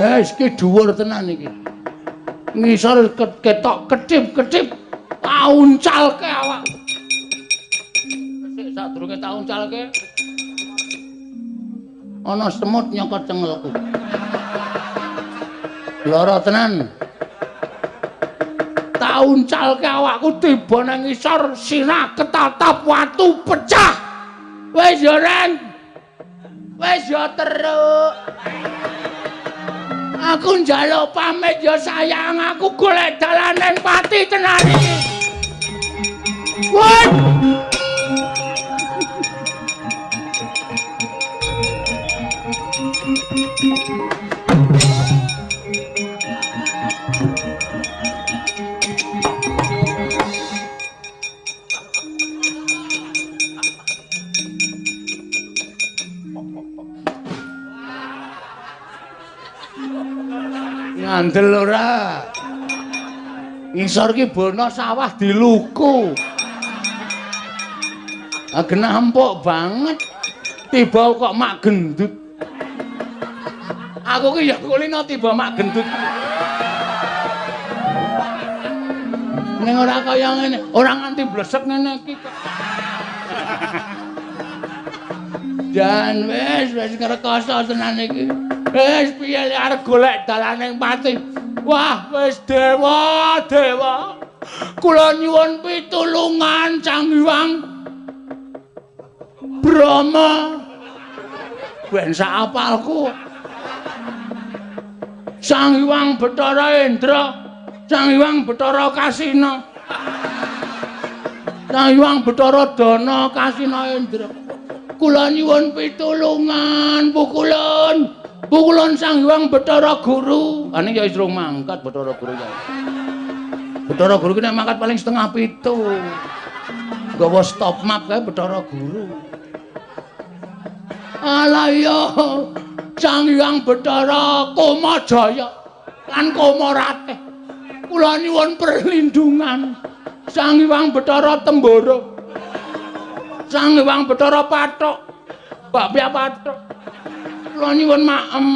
Wis iki dhuwur tenan iki. Ngisor ketok kedip-kedip auncalke awak. Sik sadurunge tak uncalke. Ana semut nyokot cengelku. Lara tenan. Tak uncalke awakku tiba nang ngisor sirah ketatap watu pecah. Wis ya Ren. Wis ya teruk. Aku njaluk pamit ya sayang, aku golek dalan ning pati tenan iki. Woi. Ngandel ora. Ngisor ki bono sawah diluku. Ah genah empuk banget. Tiba kok mak gendut. Aku ki ya kulino tiba mak gendut. Ning ora kaya ngene, ora nganti blesek ngene iki kok. Jan wis wis ngrekoso tenan iki. Wis piye arep golek dalane pati. Wah, wis dewa, dewa. Kula nyuwun pitulungan Sang Hyang Brahma. Ben sak apalku. Sang Hyang Bathara Indra, Sang Hyang Bathara Kasina. Sang Hyang Bathara Dana Kasina Indra. Kula nyuwun pitulungan pukulun. Pukulun Sang Hyang Bathara Guru. Ane ya wis rung mangkat Bathara Guru ya. Bathara Guru ki nek mangkat paling 6:30. Gawa stop map kae Bathara Guru. Alah iya, Sang Hyang Bathara Kamajaya lan Kamaratih. Kula nyuwun perlindungan Sang Hyang Bathara Tembara. Sang Hyang Bathara Pathuk. Bakpia Pathuk. Kula nyuwun maem.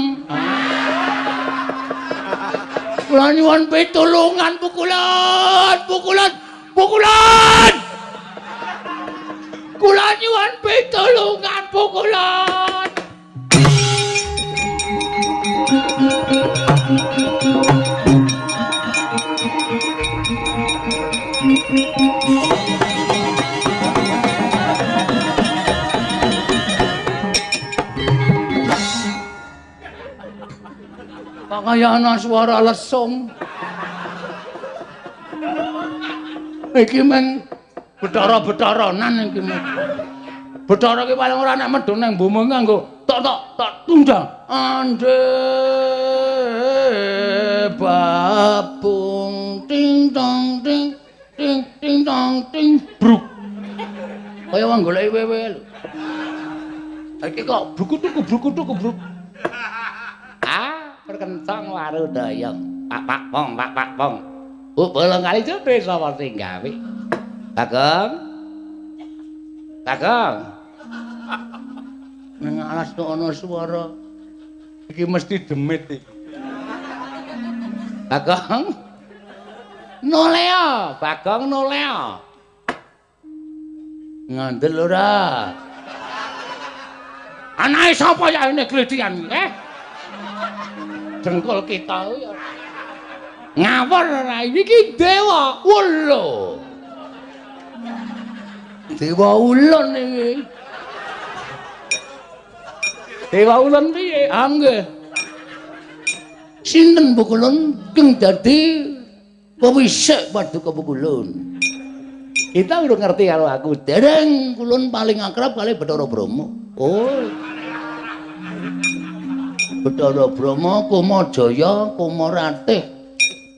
Kula nyuwun pitulungan pukulan, pukulan, pukulan. Kula nyuwun pitulungan pukulan. Kok kaya ana swara lesung. Iki meng betara-betaranan iki meng. Betara ki paling ora nek medhun nang bumi nganggo tok tok tok tundang. Ande babung ting tong ting ting ting tong ting bruk. Kaya wong goleki wewe lho. Iki kok brukutuk brukutuk bruk. Ah, perkentang warudayang. Pak pak pong pak pak pong. Bu bolong kali jebe sapa sing gawe? Bagong. Bagong. Nang alas kok ana swara. Iki mesti demit iki. Bagong. Noleo, Bagong noleo. Ngandel ora? Anake sapa ya ini gledian eh? Dengkul kita ya. Ngawur ora iki dewa ula. Dewa ulun iki. Dewa ulun piye? Ah nggih. Sinten pukulun keng dadi pewisik paduka pukulun. Kita urung ngerti karo aku. Dereng kulun paling akrab kali Bathara Brahma. Oh. Bathara Brahma, Kamajaya, Kamaratih,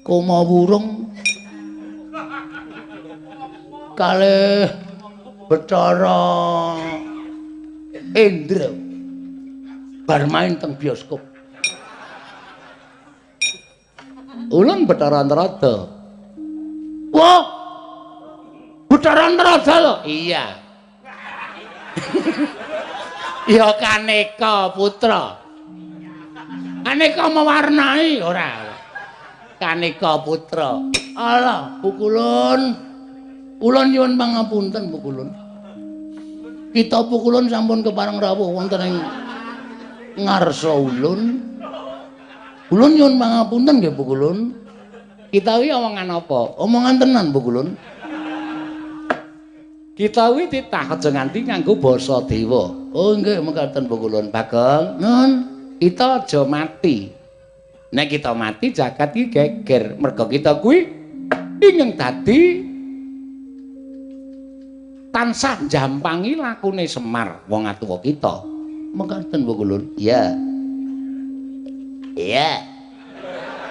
Kamawurung kalih Bathara Indra bar main teng bioskop. Ulun Bathara Antarada. Wah. Bathara Bathara Narada lho. Iya. Ya Kaneka putra. Kaneka mewarnai ora. Kaneka putra. Alah, Pukulun. Kula nyuwun pangapunten Pukulun. Kita Pukulun sampun kepareng rawuh wonten ing ngarsa ulun. Ulun nyuwun pangapunten nggih Pukulun. Kita kuwi omongan apa? Omongan tenan Pukulun. Kita kuwi titah aja nganti nganggo basa dewa. Oh nggih mekaten Pukulun. Bagong, nun, kita aja mati. Nek kita mati jagat iki geger. Merga kita kuwi ingin dadi tansah njampangi lakune Semar wong atuwa kita. Mekaten Pukulun. Iya. Iya.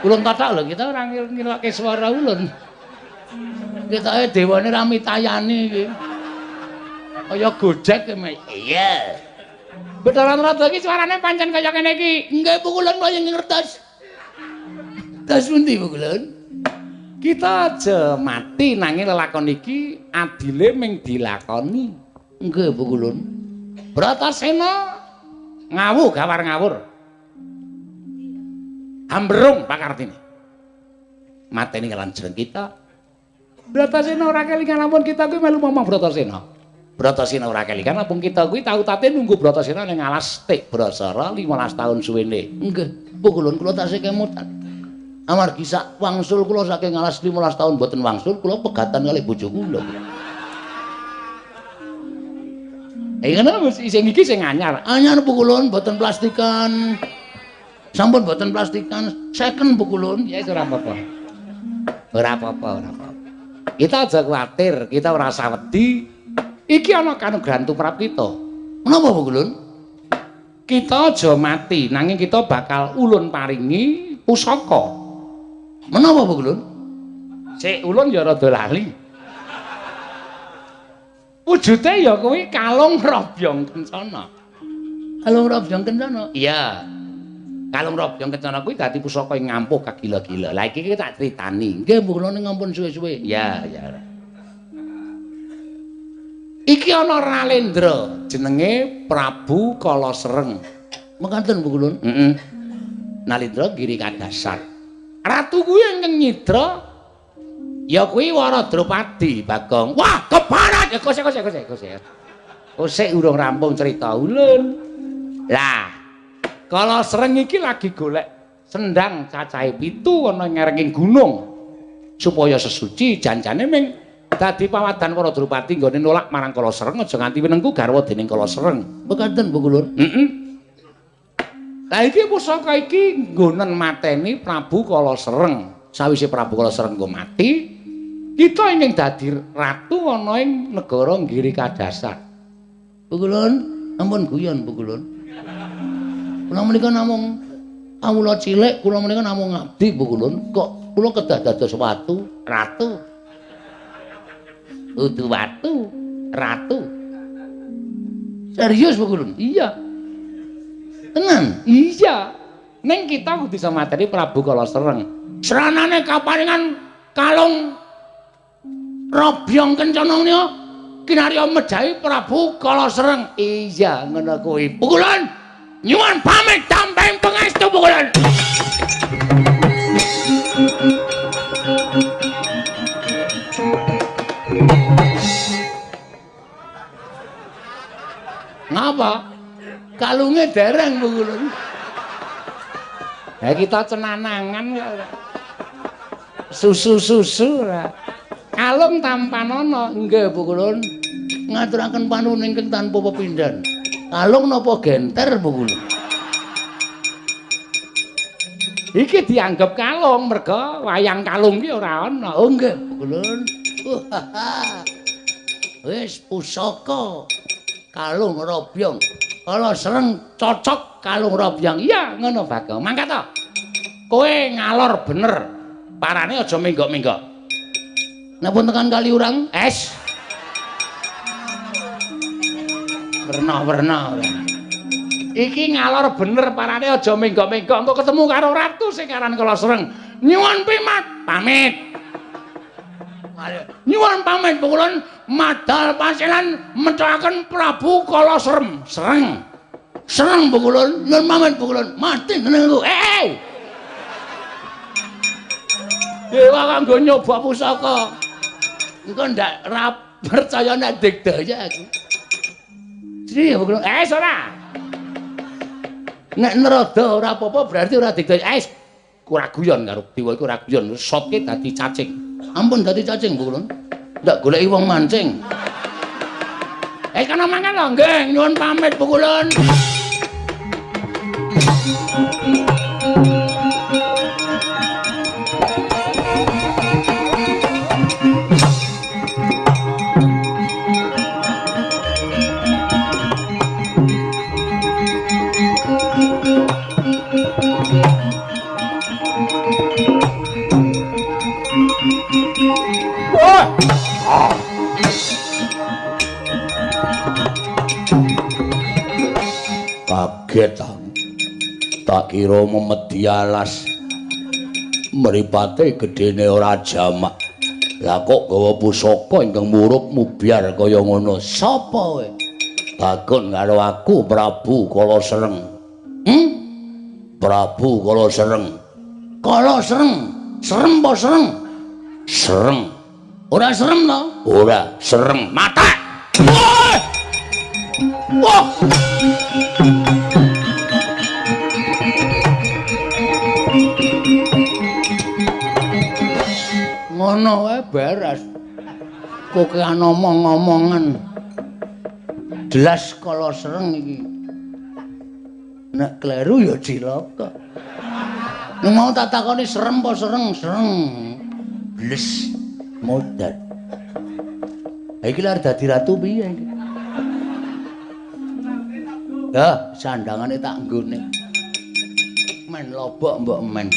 Ulun tothok lho, kita ora ngirokke swara ulun. Ketoke dewane ra mitayani iki. Kaya Gojek ki. Iya. Bathara Narada iki suarane pancen kaya kene iki. Nggih Pukulun kaya ngertos. Tas pundi Pukulun? Kita aja mati nanging lelakon iki adile ming dilakoni. Nggih Pukulun. Bratasena ngawu gawar ngawur. Hamberung pakartine. Mateni kalan jreng kita. Bratasena ora kelingan ampun kita kuwi melu momong Bratasena. Bratasena ora kelingan ampun kita kuwi tau tate nunggu Bratasena ning alas Tik Brasara 15 tahun suwene. Nggih, Pukulun kula tasih kemutan. Amargi sak wangsul kula saking alas 15 tahun mboten wangsul, kula pegatan kalih bojo kula. Ngono sing iki sing anyar. Anyar Pukulun mboten plastikan. Sampun mboten plastikan, second Pukulun. Ya ora apa-apa. Ora apa-apa, ora apa-apa. Kita aja kuwatir, kita ora usah wedi. Iki ana kanugrahan tumrap kita. Menapa Pukulun? Kita aja mati, nanging kita bakal ulun paringi pusaka. Menapa Pukulun? Sik ulun ya rada lali. Wujude ya kuwi kalung robyong kencana. Kalung robyong kencana? Iya. Kalung robyong kencana kuwi dadi pusaka ing ngampuh kagila-gila. Lah iki tak critani. Nggih Pukulun ngampun suwe-suwe. Iya, iya. Iki ana Ralendra jenenge Prabu Kalasereng. Mekaten Pukulun? Heeh. Nalendra Giri Kadasar. Ratu kuwi ingkang nyidra ya kuwi Wara Drupadi Bagong. Wah, keparat. Ya kosek kosek kosek kosek. Kosek urung rampung cerita ulun. Lah, Kalasereng iki lagi golek sendang cacahe 7 ana ngerenging gunung supaya sesuci janjane ming dadi pawadan Wara Drupadi nggone nolak marang Kalasereng aja nganti winengku garwa dening Kalasereng. Mekaten Pukulun? Heeh. Lah iki pusaka iki nggonen mateni Prabu Kalasereng. Sawise Prabu Kalasereng nggo mati, kita ingin dadi ratu ana ing negara Giri Kadasar. Pukulun, ampun guyon Pukulun. Kula menika namung kawula cilik, kula menika namung ngabdi Pukulun. Kok kula kedah dados watu, ratu. Udu watu, ratu. Serius Pukulun? Iya. Tenan? Iya. Ning kita kudu bisa mateni Prabu Kalasereng. Sranane kaparingan kalung robyong kencana menika kinarya mejahi Prabu Kalasereng. Iya, ngono kuwi. Pukulun, nyuwun pamit tamping pangestu Pukulun. Ngapa? Kalunge dereng Pukulun. Ya kita cenanangan kok. Susu-susu ora. Kalung tampanono. Nggih Pukulun. Ngaturaken panuwun ingkang tanpa pepindhan. Kalung napa genter Pukulun? Iki dianggep kalung merga wayang kalung ki ora ana. Oh nggih Pukulun. Wis pusaka kalung robyong. Kalasereng cocok kalung robyong. Iya ngono Bagong. Mangkat to. Kowe ngalor bener. Parane aja menggok-menggok. Nek pun tekan kali urang es. Werna-werna ora. Iki ngalor bener parane aja menggok-menggok. Engko ketemu karo ratu sing aran Kalasereng. Nyuwun pimat, pamit. Nyuwun pamit Pukulun, Madal Paselan methokaken Prabu Kala Serem. Sereng. Sereng Pukulun, nyuwun pamit Pukulun. Mati jenengku. Eh. Dewa kanggo nyoba pusaka. Engko ndak ra percaya nek digdaya aku. Sri Pukulun. Eh ora. Nek nerada ora apa-apa berarti ora digdaya. Eh ora guyon karo dewa iku ora guyon. Sotke dadi cacing. Ampun dadi cacing Pukulun. Ndak goleki wong mancing. Eh kana mangan lho nggih, nyuwun pamit Pukulun. Kaget aku. Tak kira memedi alas. Mripate gedene ora jamak. Lah kok gawa pusaka ingkang murup mubyar kaya ngono. Sapa kowe? Takon karo aku Prabu Kala Sereng. Hmm? Prabu Kala Sereng. Kala Sereng. Serem apa sereng? Sereng. Ora serem to? Ora, sereng. Mata. Wah! Wah! Ngono wae beres. Kokean omong-omongan. Jelas Kala Sereng iki. Nek kleru ya cilaka. Nek mau tak takoni serem apa sereng? Sereng. Bles modar. Iki lha dadi ratu piye iki? Dah, sandangane tak nggone. Men lobok mbok men.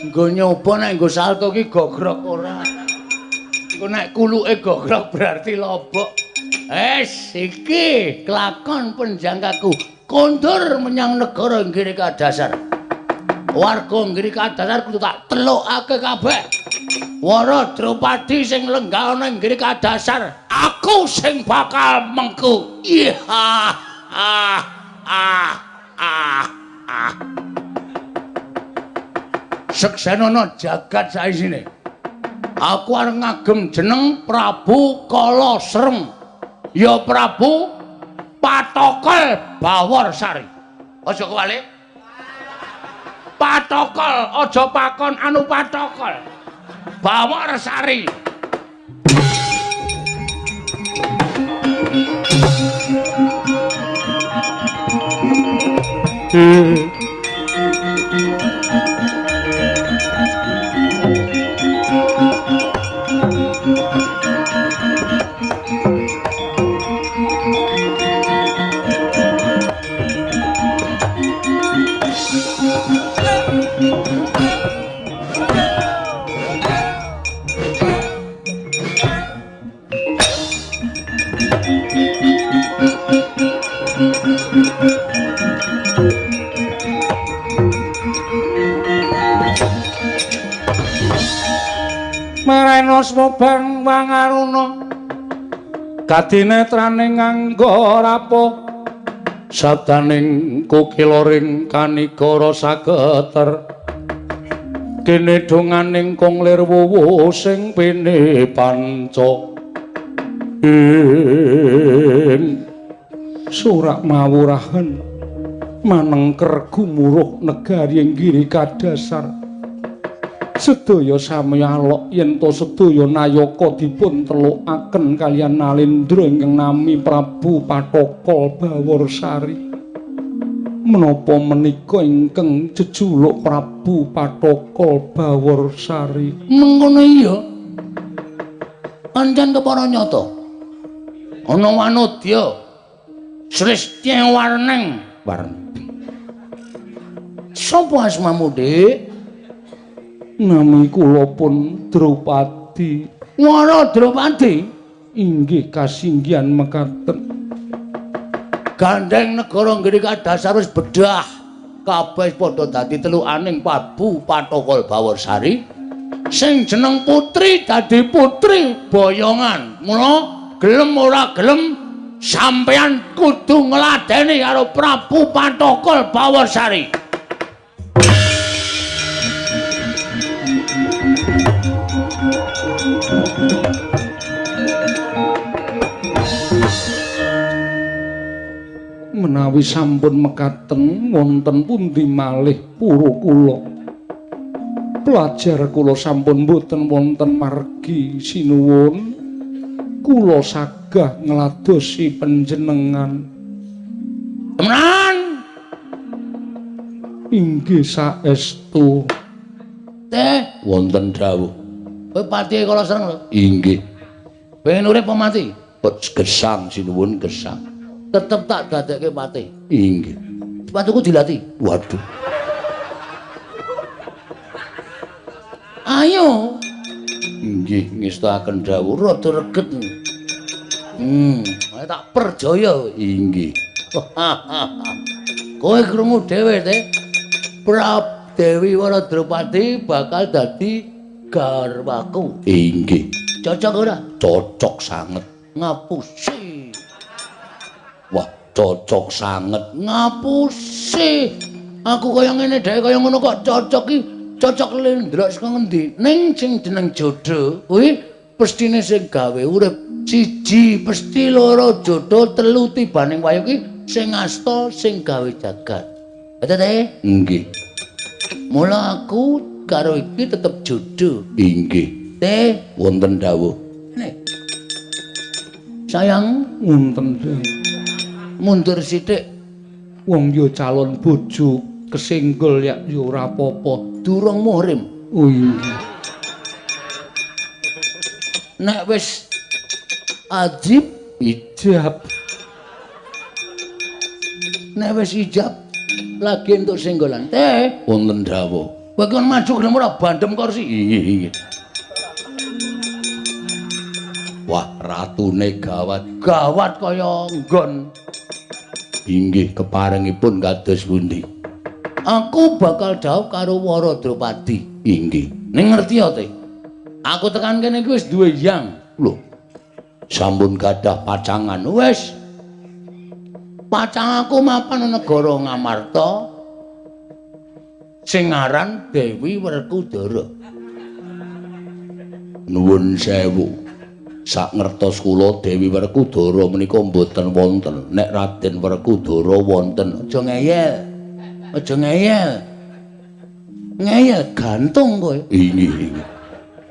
Nggo nyoba nek nggo salto ki gogrok ora. Iku nek kuluke gogrok berarti lobok. Es iki kelakon penjangkaku kondur menyang negara Nggiri Kadasar. Warga Nggiri Kadasar kudu tak telukake kabeh. Wara Drupadi sing lenggah ana ing Nggiri Kadasar, aku sing bakal mengku. Iya. Ah ah ah ah. Seksenono jagat saisine. Aku arep ngagem jeneng Prabu Kala Sereng. Ya Prabu Patokol Baworsari. Aja kewalik. Patokol, aja pakon anu patokol. Baworsari. Marena smobang wangaruna kadinetraning nganggo rapuh sabdaning kukiloring kanigara sageter kene donganing kong lir wuwu sing pene panca ing surak mawurahan manengker gumuruh negari ing Giri Kadasar. Sedaya sami alok yen to sedaya nayaka dipun telukaken kaliyan Nalendra ingkang nami Prabu Pathokol Baworsari. Menapa menika ingkang jejuluk Prabu Pathokol Baworsari? Mengkono iya. Pancen kepara nyata. Ana wanodya Sristya Warneng. Warneng. Sapa asmamu, Dik? Nami kula pun Drupadi. Drupadi. Wara Drupadi inggih kasinggihan mekaten. Gandeng negara nggene kadasar wis bedah. Kabeh padha dadi telukaning Prabu Pathokol Bawarsari. Sing jeneng putri dadi putri boyongan. Mula gelem ora gelem sampeyan kudu ngladeni karo Prabu Pathokol Bawarsari. Menawi sampun mekaten wonten pundi malih pura kula. Pelajar kula sampun boten wonten margi sinuwun. Kula sagah ngladosi panjenengan. Temenan? Inggih saestu. Teh wonten dawuh. Kowe patihe kala sereng lho. Inggih. Pengen urip apa mati? Gesang sinuwun gesang. Tetep tak dadekke patih. Inggih. Sepatuku dilati. Waduh. Ayo. Inggih ngestakaken dawuh rada reget. Tak percaya. Inggih. Kowe krungu dhewe, Teh. Prabu Dewi Wara Drupadi bakal dadi garwaku. Inggih. Cocok ora? Cocok sanget. Ngapusi. Wah, cocok sanget. Ngapusi. Aku kaya ngene dhewe kaya ngono kok cocok iki. Cocok ndelok saka ngendi? Ning sing jeneng jodoh kuwi pestine sing gawe urip. Siji pesti, loro jodoh, telu tibaning wayu ki sing asta sing gawe jagat. Betul teh? Inggih. Mula aku karo iki tetep jodoh. Inggih. Teh wonten dawuh. Nek. Sayang wonten dawuh. Mundur sithik. Wong yo calon bojo kesenggol ya yo ora apa-apa. Durung muhrim. Oh iya. Nek wis ajib ijab. Nek wis ijab lagi entuk senggolan. Teh wonten dawuh. Kowe kon maju gelem ora bandem kursi. Inggih, inggih. Wah, ratune gawat. Gawat kaya nggon. Inggih keparengipun kados pundi? Aku bakal dhawuh karo Wara Drupadi. Inggih. Ning ngerti ya, Teh? Aku tekan kene iki wis duwe yang. Lho. Sampun gadah pacangan. Wis. Pacang aku mapan negara Ngamarta sing aran Dewi Werkudara. Nuwun sewu. Sak ngertos kula Dewi Werkudara menika mboten wonten. Nek Raden Werkudara wonten. Aja ngeyel. Aja ngeyel. Ngeyel gantung kowe. Inggih, inggih.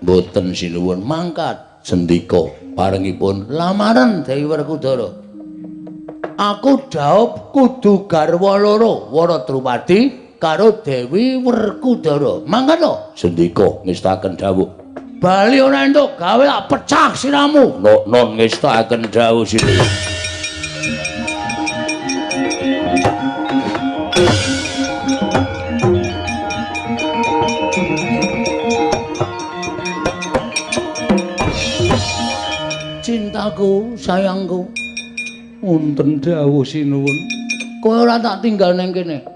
Mboten sinuwun mangkat. Sendika parengipun lamaran Dewi Werkudara. Aku dhaup kudu garwa loro, Wara Drupadi karo Dewi Werkudara. Mangkat to? Sendika ngestaken dawuh. Bali ora entuk gawe tak pecah siramu. Non ngestaken dawuh sinuwun. Cintaku, sayangku. Wonten dawuh sinuwun. Kowe ora tak tinggal ning kene.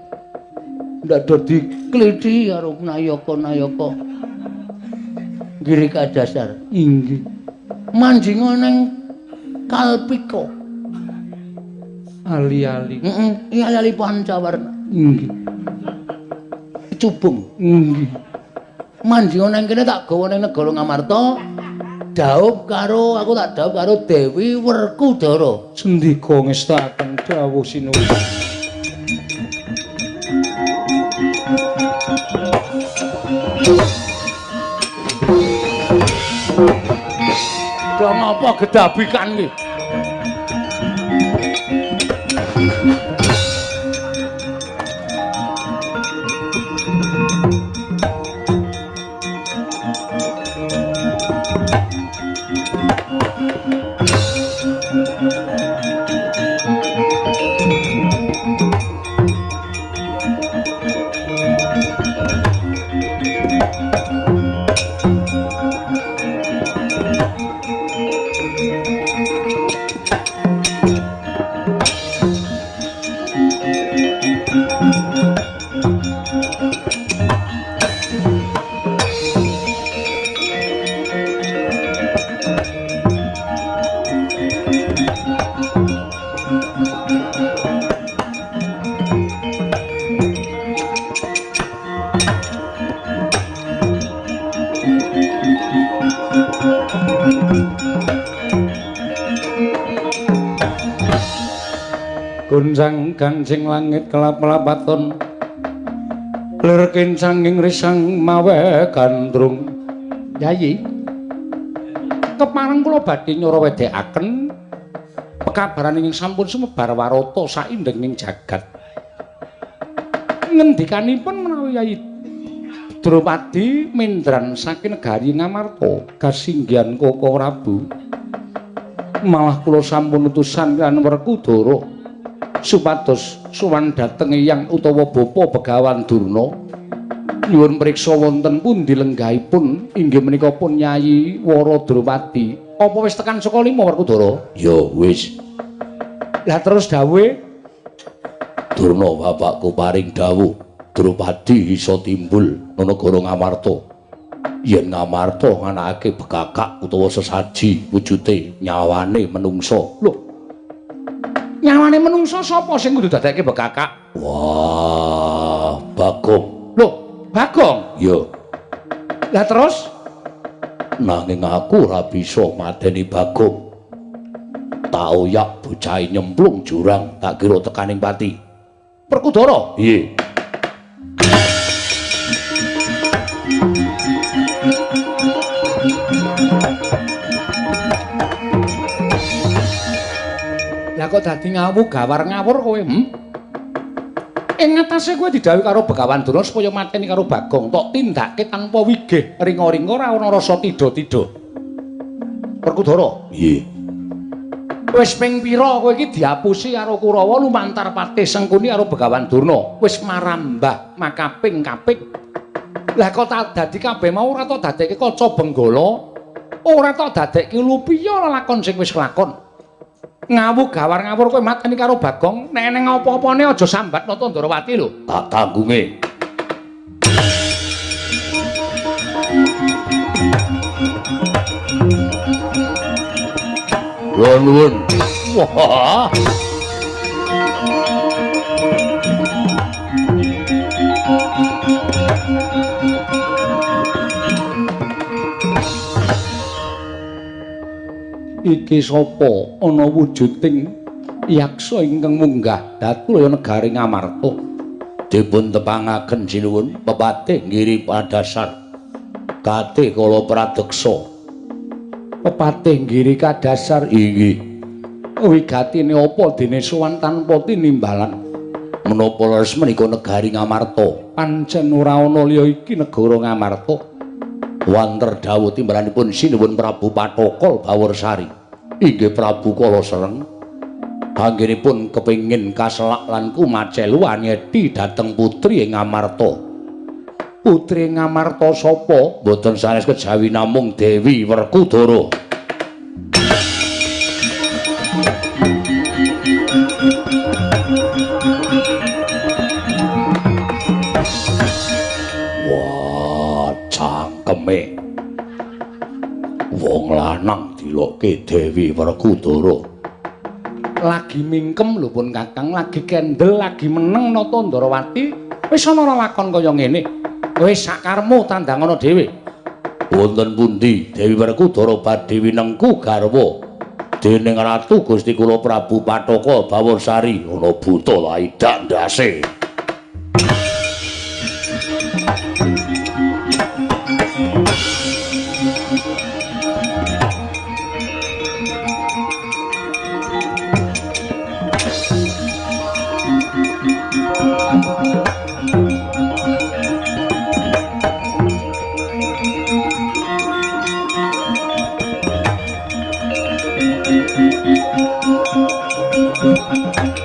Ndak dadi kliti karo nayaka-nayaka. Giri kadasar. Inggih. Manjinga ning Kalpika. Ali-ali. Heeh, ali-ali pancawarna. Inggih. Cubung. Inggih. Manjinga ning kene tak gawa ning negara Ngamarta. Dhaup karo aku tak dhaup karo Dewi Werkudara. Sendika ngestakaken dawuh sinuwun. Do ngapa gedabikan iki? Gonjang ganjing langit kelap-lapaton lir kincanging risang mawe gandrung. Yayi, kepareng kula badhe nyara wedhekaken pekabaran ingkang sampun sumebar warata saindenging jagat. Ngendikanipun menawi Yayi Drupadi mendran saking negari Ngamarta kasinggihan Koko Prabu, malah kula sampun utusan kan Werkudara supados sowan dhateng eyang utawa bapa Begawan Durna nyuwun priksa wonten pundi lenggahipun inggih menika pun Yayi Wara Drupadi. Apa wis tekan saka lima Werkudara? Ya wis. Lah terus dawuhe Durna bapakku paring dawuh Drupadi iso timbul nang negara Ngamarta. Yen Ngamarta nganakake bekakak utawa sesaji wujute nyawane menungsa. Lho, nyawane menungsa sapa sing kudu dadekke bekakak? Wah, Bagong. Lho, Bagong? Ya. Lah terus? Nanging aku ora bisa mateni Bagong. Tak oyak bocahe nyemplung jurang tak kira tekaning pati. Werkudara? Iya. Lah kok dadi ngawu gawar ngawur kowe, hm? Ing ngatasé kowe didhawuhi karo Begawan Durna supaya mateni karo Bagong, tok tindake tanpa wigih, ringa-ringa ora ana rasa tida-tida. Werkudara? Iya. Wis ping pira kowe iki diapusi karo Kurawa lumantar patih Sengkuni karo Begawan Durna? Wis marambah makaping-kaping. Lah kok tak dadi kabeh mau ora tok dadekke kaca benggala, ora tok dadekke lupiya lelakon sing wis kelakon. Ngawu gawar ngawur kowe mateni karo Bagong, nek eneng apa-apane aja sambat Nata Ndrawati lho. Tak tanggunge. Nuwun. Wah. Iki sapa ana wujuding yaksa ingkang munggah dhateng negari Ngamarta? Dipun tepangaken sinuwun pepatih Giri Padasar kate kala pradeksa. Pepatih Giri Kadasar inggih. Wigatine apa dene sowan tanpa tinimbalan? Menapa leres menika negari Ngamarta? Pancen ora ana liya iki negara Ngamarta. Wanter dawuh timbalanipun sinuwun Prabu Pathokol Baworsari inggih Prabu Kala Sereng anggenipun kepengin kaselak lan kumacelu anyeti dhateng putri ing Ngamarta. Putri Ngamarta sapa? Mboten sanes kejawi namung Dewi Werkudara. Wah, cangkeme wong lanang dilokke Dewi Werkudara. Lagi mingkem lho pun Kakang, lagi kendel, lagi meneng Nata Ndrawati, wis ana lelakon kaya ngene. Wis sakarmu tandangana dhewe. Wonten pundi Dewi Werkudara badhe winengku garwa dening Ratu Gusti kula Prabu Pathaka Baworsari? Ana buta laidak ndase.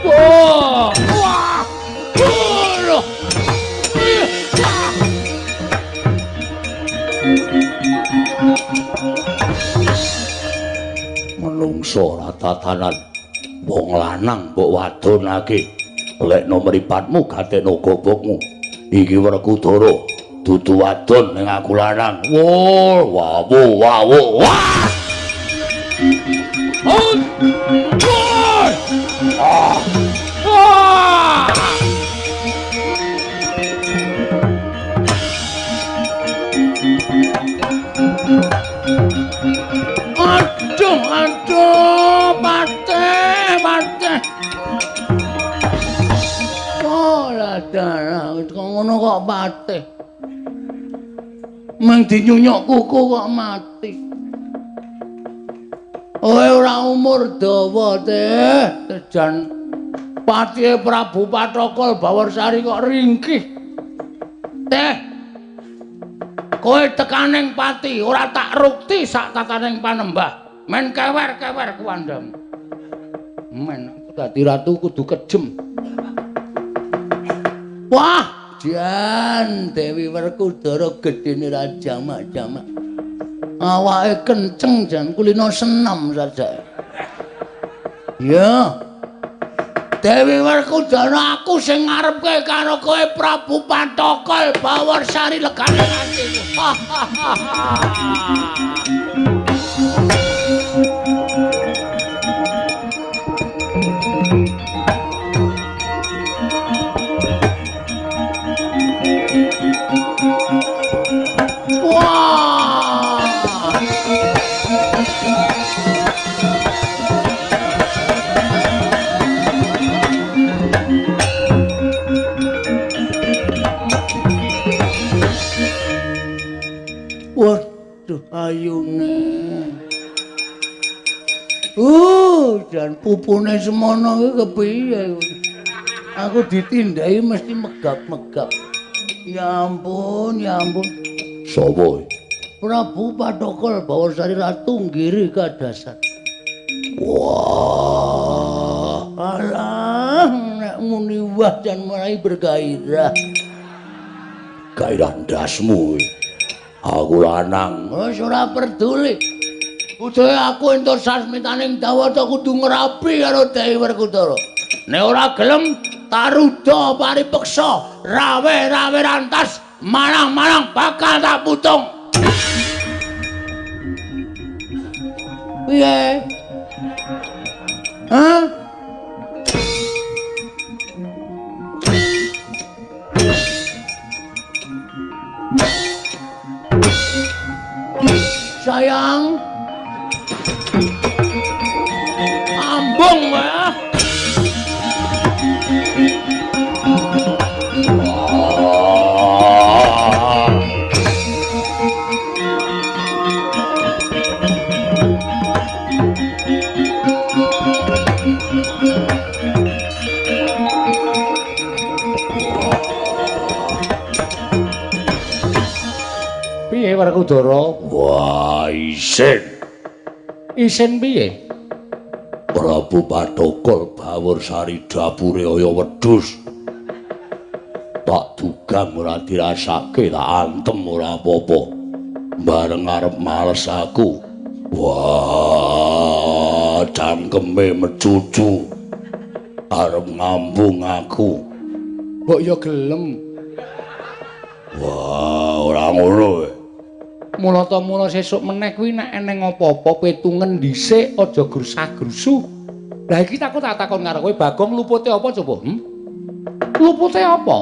Wah! Wah! Aduh! Menungso ora tatanan. Wong lanang mbok wadonake. Lekno mripatmu gatekno gobokmu. Iki Werkudara dudu wadon ning aku lanang. Wo, wawo, wawo. Wah! Ah! Ah! Aduh! Aduh, aduh, patih, patih. Oh, lah dalah, kok ngono kok patih. Meng dinyunyuk kuku kok mati. Kowe ora umur dawa, Teh. Jan patihe Prabu Pathokol Bawarsari kok ringkih. Teh. Kowe tekaning pati ora tak rukti sak tataning panembah. Men kewer-kewer kuwandam. Men aku dadi ratu kudu kejem. Wah, jan Dewi Werkudara gedene ra jamak-jamak. Awake kenceng jan kulino senam saja. Ya. Dewi Werkudara aku sing ngarepke karo kowe Prabu Pathokol Bawarsari legane atiku. Wah. Waduh ayune. Jan pupune semono iki kepiye? Aku ditindai mesti megap-megap. Ya ampun, ya ampun. Sapa? Prabu Pathokol Bawarsari Ratu Nggiri Kadasar. Wah, alah nek muni wah jan mulai bergairah. Gairah ndasmu. Aku lanang. Wis ora peduli. Kudu aku entuk sasmitaning Dawata kudu ngrabi karo Dewi Werkudara. Nek ora gelem taruda paripeksa, rawe-rawe rantas, marang-marang bakal tak putung. Piye? Hah? Sayang. Ambung ya. Piye Werkudara? Wah, isin. Isin piye? Prabu Pathokol Bawarsari dapure kaya wedhus. Tak dugang ora dirasake, tak antem ora apa-apa. Bareng arep males aku. Wah, cangkeme mecucu. Arep ngambung aku. Mbok ya gelem. Wah, ora ngono. Mula ta mula sesuk meneh kuwi nek eneng apa-apa petungen dhisik aja grusah-grusuh. Lah iki aku tak takon karo kowe Bagong lupute apa coba? Lupute apa?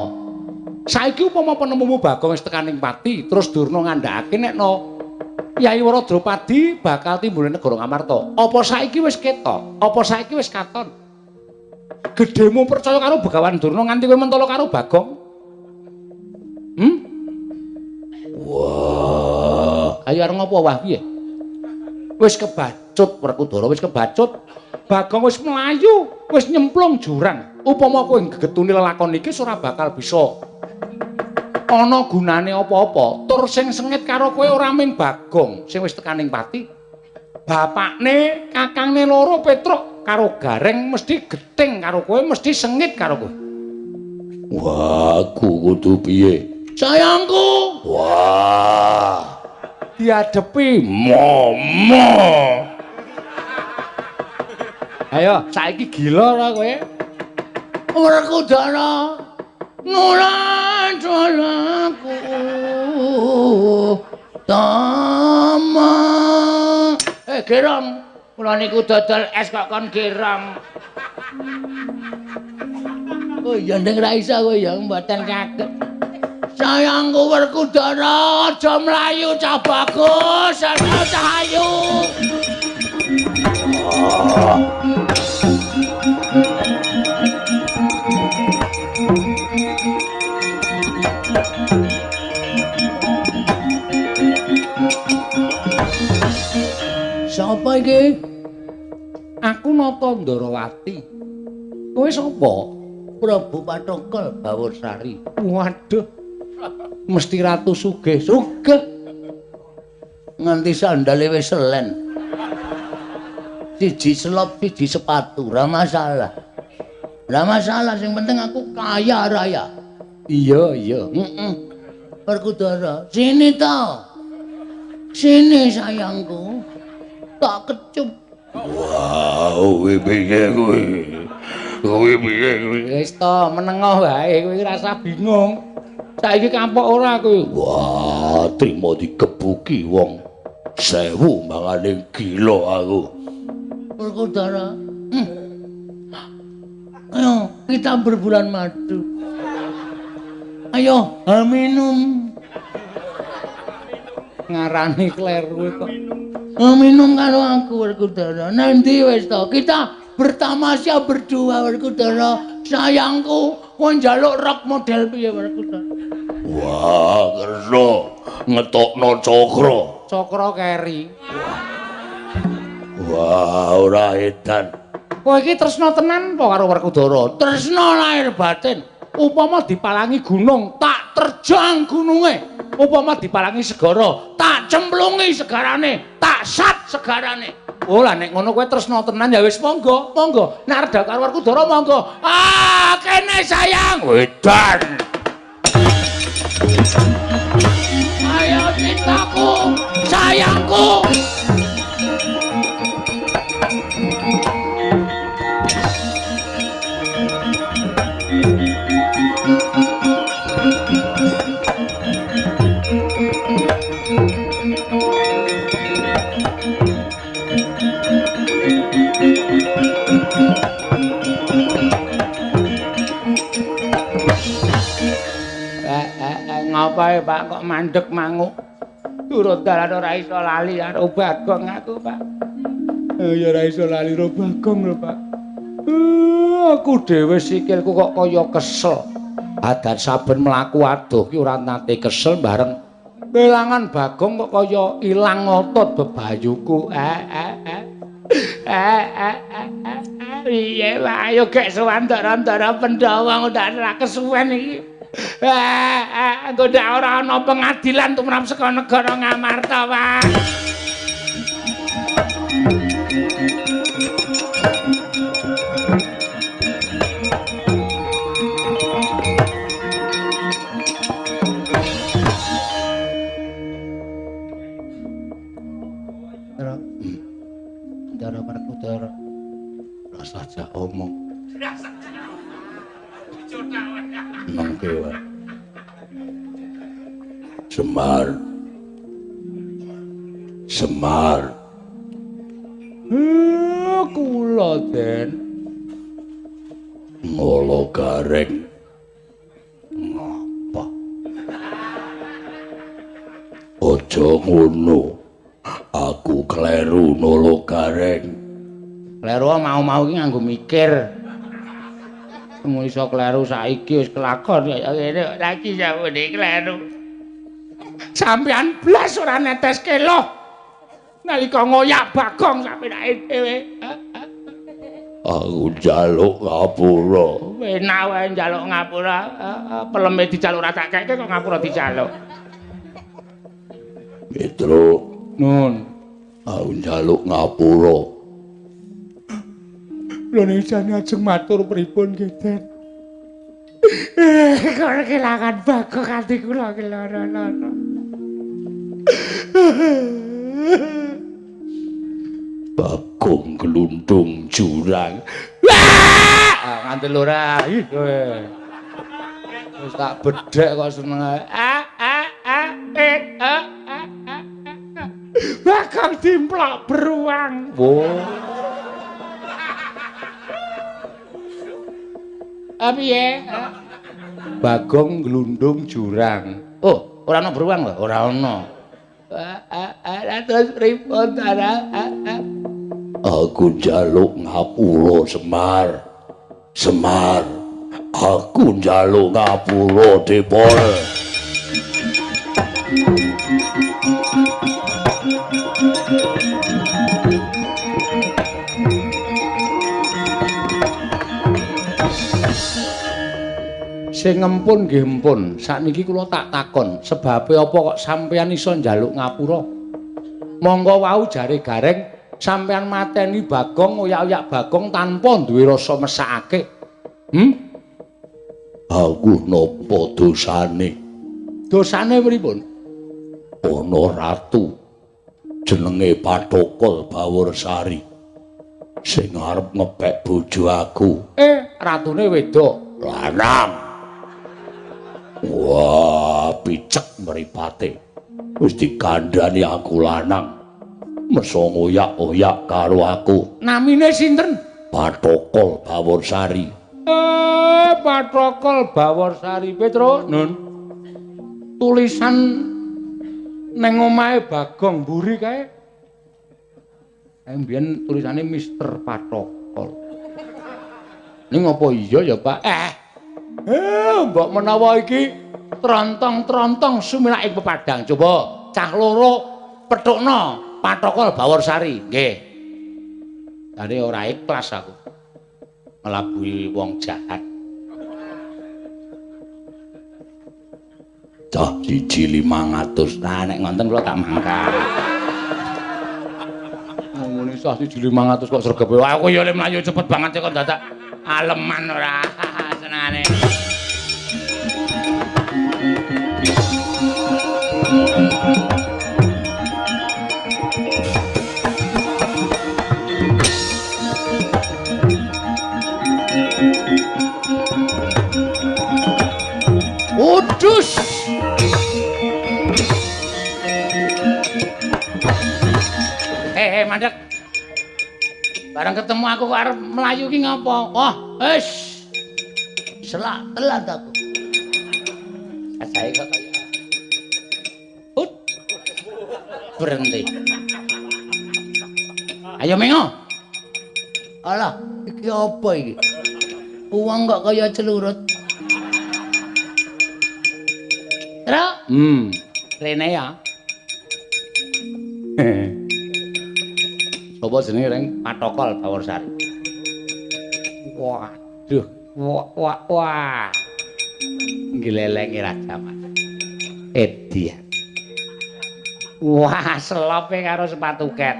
Saiki upama penemumu Bagong wis tekaning pati terus Durna ngandhakake nek no Yai Waradropadi bakal timbul negara Ngamarta. Apa saiki wis ketok? Apa saiki wis katon? Gedhemu percaya karo Begawan Durna nganti kowe mentolo karo Bagong? Wah, ayo arep ngopo wah piye? Wis kebacut Werkudara, wis kebacut. Bagong wis mlayu, wis nyemplung jurang. Upama kowe gegetuni lelakon iki ora bakal bisa ana gunane apa-apa. Tur sing sengit karo kowe ora ming Bagong sing wis tekaning pati. Bapakne, kakangne loro Petruk karo Gareng mesti gething karo kowe, mesti sengit karo kowe. Wah, aku kudu piye? Sayangku. Wah, diadepi momo. Ayo, saiki gila ora kowe? Werkudara nulan dolaku tama. Gerong, kula niku dodol es kok kon gerong. Oh iya ndeng ra iso kowe ya mboten kaget. Sayangku Werkudara aja mlayu cah bagus, ana cah ayu. Sapa iki? Aku Nata Ndarawati. Kowe sapa? Prabu Pathokol Bawursari. Waduh. Mesti ratu sugih. Sugih. Nganti sandale wis selen. Siji selop, siji sepatu, ora masalah. Ora masalah, sing penting aku kaya raya. Iya, iya. Heeh. Werkudara, sini to. Sini sayangku. Tak kecup. Wah, kowe piye kowe? Kowe piye kowe? Wis to, menengoh wae kowe rasa bingung. Saiki kampok ora kowe. Wah, trimo digebuki wong 1000 mangane gila aku. Werkudara. Ayo, kita berbulan madu. Ayo, minum. Ngarani kleru kok. Minum karo aku Werkudara. Nanti wis to, kita bertamasya berdua Werkudara. Sayangku, kowe njaluk rok model piye Werkudara? Wah, kersa ngetokno cakra. Cakra keri. Wah, ora edan. Kowe iki tresna tenan apa karo Werkudara? Tresna lahir batin. Upama dipalangi gunung, tak terjang gununge. Upama dipalangi segara, tak cemplungi segarane, tak sat segarane. Oh lah nek ngono kowe tresna tenan ya wis monggo, monggo. Nek arep karo Werkudara monggo. Ah, kene sayang. Wedan. Ayo cintaku, sayangku. Ngapae Pak kok mandek manguk? Turut dalan ora iso lali karo Bagong aku, Pak. Ya ora iso lali karo Bagong lho, Pak. Aku dhewe sikilku kok kaya kesel. Adan saben mlaku adoh ki ora nate kesel bareng kelangan Bagong kok kaya ilang otot bebayuku. Piye Pak, ayo gek sowan ndara-ndara Pandhawa ndak ora kesuwen iki. Engko ndak ora ana pengadilan tumrap saka negara Ngamarta, Pak. Ndara Werkudara. Rasa aja omong. Nangke wae. Semar. Semar. Kula Den. Ngolo gareng. Ngapa? Aja ngono. Aku kleru nolo gareng. Kleru mau-mau iki nganggo mikir. Mung iso kleru saiki wis kelakon kaya ngene lagi sampeyan kleru. Sampeyan blas ora neteske loh. Nalika ngoyak Bagong sampeyan dhewe. Aku njaluk ngapura. Enak wae njaluk ngapura. Peleme dijaluk ora tak keke kok ngapura dijaluk. Petro, nun. Aku njaluk ngapura. Lho ning jane ajeng matur pripun nggih, Den? Kok kelangan Bagong ati kula ki lara-lara. Bagong glundung jurang. Wah, nganti ora. Ih kowe. Wis tak bedhek kok seneng ae. Bagong dimplok beruang. Wo. Piye? Bagong glundung jurang. Oh, ora ana beruang lho? Ora ana. Lah terus pripun ta? Aku njaluk ngapura Semar. Semar, aku njaluk ngapura Depol. Sing ngempun nggih empun. Sakniki kula tak takon, sebabe apa kok sampeyan iso njaluk ngapura? Monggo wau jare Gareng sampeyan mateni Bagong, oyak-oyak Bagong tanpa duwe rasa mesakake. Hmm? Aku napa dosane? Dosane pripun? Ana ratu jenenge Pathokol Baworsari sing arep ngepek bojo aku. Ratune wedok. Lanang. Wah, picek mripate. Wis dikandhani aku lanang. Meso ngoyak-oyak karo aku. Namine sinten? Pathokol Baworsari. Pathokol Baworsari Petro, Nun. Tulisan neng omahe Bagong mburi kae. Mbiyen tulisane Mister Pathokol. Ning apa iya ya, Pak? Mbok menawa iki trontong-trontong sumirak ing pepadang. Coba cah loro pethukna Pathokol Baworsari. Nggih. Dadi ora ikhlas aku. Nglabuhi wong jahat. Cah siji 500. Nah nek ngonten kula tak mangkat. Ngomongin cah siji 500 kok sregepe. Wah, aku ya le mlayu cepet banget kok dadak aleman ora senengane. Udus. Mandek. Barang ketemu aku kok arep mlayu ki ngopo? Wah, wis. Selak telat aku. Ajae kok kaya. Ut. Berhenti. Ayo mengo. Alah, iki apa iki? Uang kok kaya celurut. Tru. Rene ya. Sopo jenenge Reng? Pathokol Baworsari. Waduh, wah wah wah. Nglelenge Raja Mas. Edian. Wah, selope karo sepatu ket.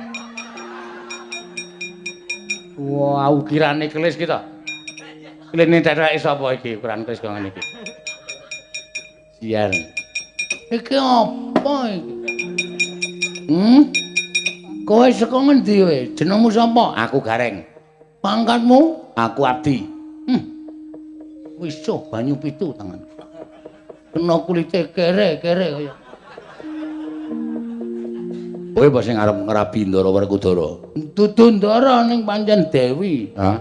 Wah, ukirane kelis ki to. Kline dheweke sapa iki ukuran kelis kok ngene iki? Sian. Iki apa iki? Kowe saka ngendi kowe? Jenengmu sapa? Aku Gareng. Pangkatmu? Aku abdi. Wisuh banyu pitu tangan. Kena kulite kere-kere kaya. Kowe apa sing arep ngrabi Ndara Werkudara? Dudu Ndara ning pancen Dewi. Hah?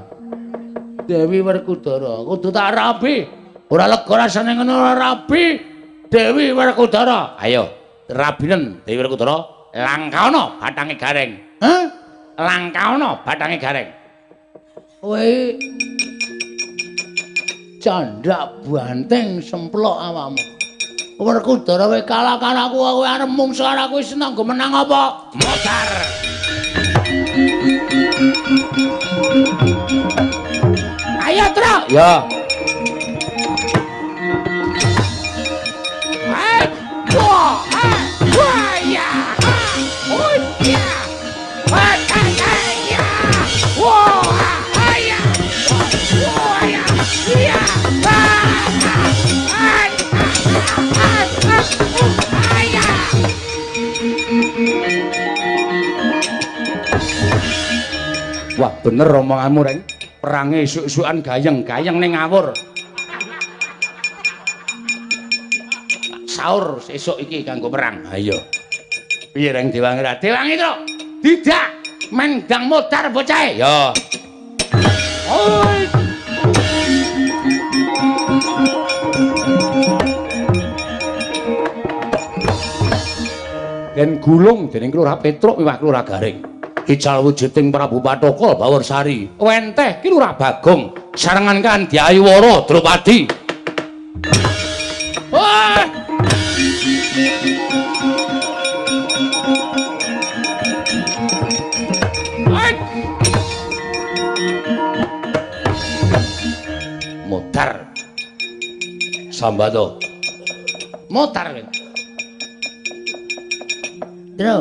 Dewi Werkudara. Kudu tak rabi. Ora lega rasane ngono ora rabi. Dewi Werkudara. Ayo, rabinen Dewi Werkudara. Langkaono bathange Gareng. Hah? Langkaono bathange Gareng. Kowe candak banteng semplok awakmu. Werkudara kowe kalah karo aku, kowe arep mungsuh karo aku wis seneng menang apa? Modar. Ayo, Tru. Ya. Hai. Wah, wah, ya. Oh, ya. Wah, ya. Wah, ya. Wah, ya. Ya. Wah, bener omonganmu, Reng. Perange isuk-isukan gayeng-gayeng ning ngawur. Saur sesuk iki kanggo perang. Ha iya. Piye Reng Dewangi ra? Dewangi, Tru. Tidak. Mendang modar bocahe. Ya. Oi. Den gulung dening Kelurahan Petruk miwah Kelurahan Garing. Ical wujuding Prabu Pathokol Baworsari. Wenteh ki Lurah Bagong sarengan kan Dyayuwara Drupadi. Wah! Modar. Sambato. Modar. Tru.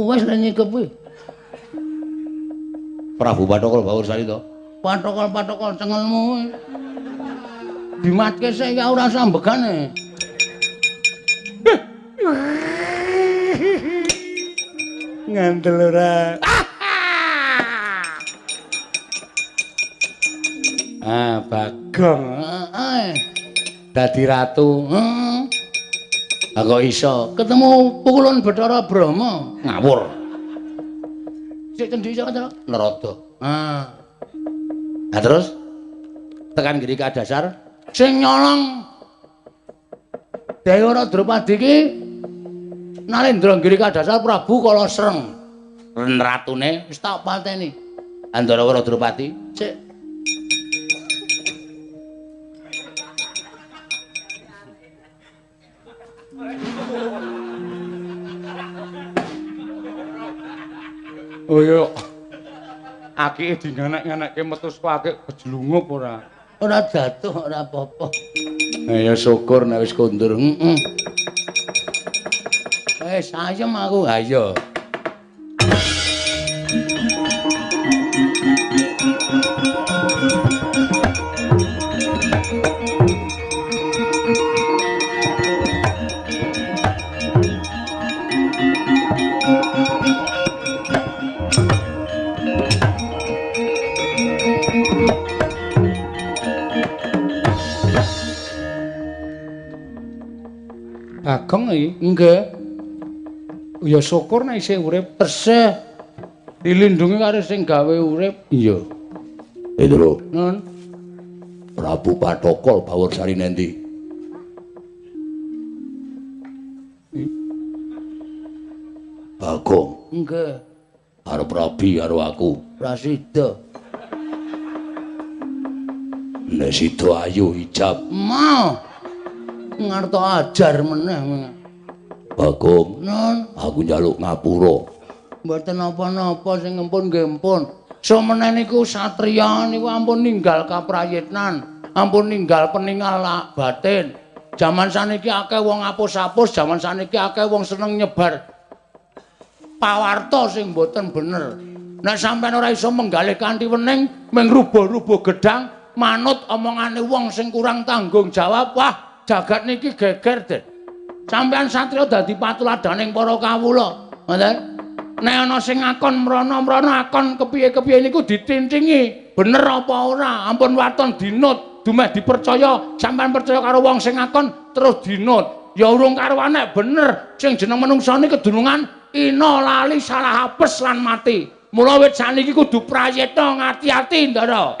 Wes lek nyikep kuwi. Prabu Pathokol Baworsari to. Pathokol-pathokol cengelmu. Dimatke sik ya ora sambegane. Ngandel ora. Ah, Bagong. Heeh. Dadi ratu. Heeh. Ah kok iso ketemu pukulun Bathara Brahma. Ngawur. Sik cendhi iso to? Narada. Ah. Nah terus tekan Girika Dasar sing nyolong Dewara Drupadi ki Nalendra Girika Dasar Prabu Kalasreng. Ratune wis tak pateni. Andarawara Drupadi sik. Oh iya. Akike dinganek-nganekke metu saka akik kejlungup ora. Ora jatuh ora apa-apa. Nah ya syukur nek wis kondur. Heeh. Wis ayem aku. Ha iya. Bagong iki. Nggih. Ya syukur nek isih urip. Tesih dilindungi karo sing gawe urip. Iya. Indro. Nun. Prabu Pathokol Baworsari nendi? Bagong. Nggih. Arep rabi karo aku. Prasida. Nek sida ayu ijab. Mau. Ngarto ajar meneh. Bagong. Nun. Aku njaluk ngapura. Mboten napa-napa sing empun nggih empun. Sumeneh niku satriya niku ampun ninggal kaprayitnan, ampun ninggal peningal batin. Jaman saniki akeh wong apus-apus, jaman saniki akeh wong seneng nyebar pawarta sing mboten bener. Nek sampean ora iso menggalih kanthi wening, mung rubuh-rubuh gedang, manut omongane wong sing kurang tanggung jawab, wah jagat niki geger, Den. Sampean satriya dadi patuladaning para kawula. Ngoten. Nek ana sing ngakon mrana-mrana akon kepiye-kepiye niku ditintingi, bener apa ora? Ampun waton dinut, dumeh dipercaya, sampean percaya karo wong sing ngakon terus dinut. Ya urung karuan nek bener sing jeneng manungsa niki kedunungan ina lali salah apes lan mati. Mula wit saniki kudu prayitna ngati-ati, Ndara.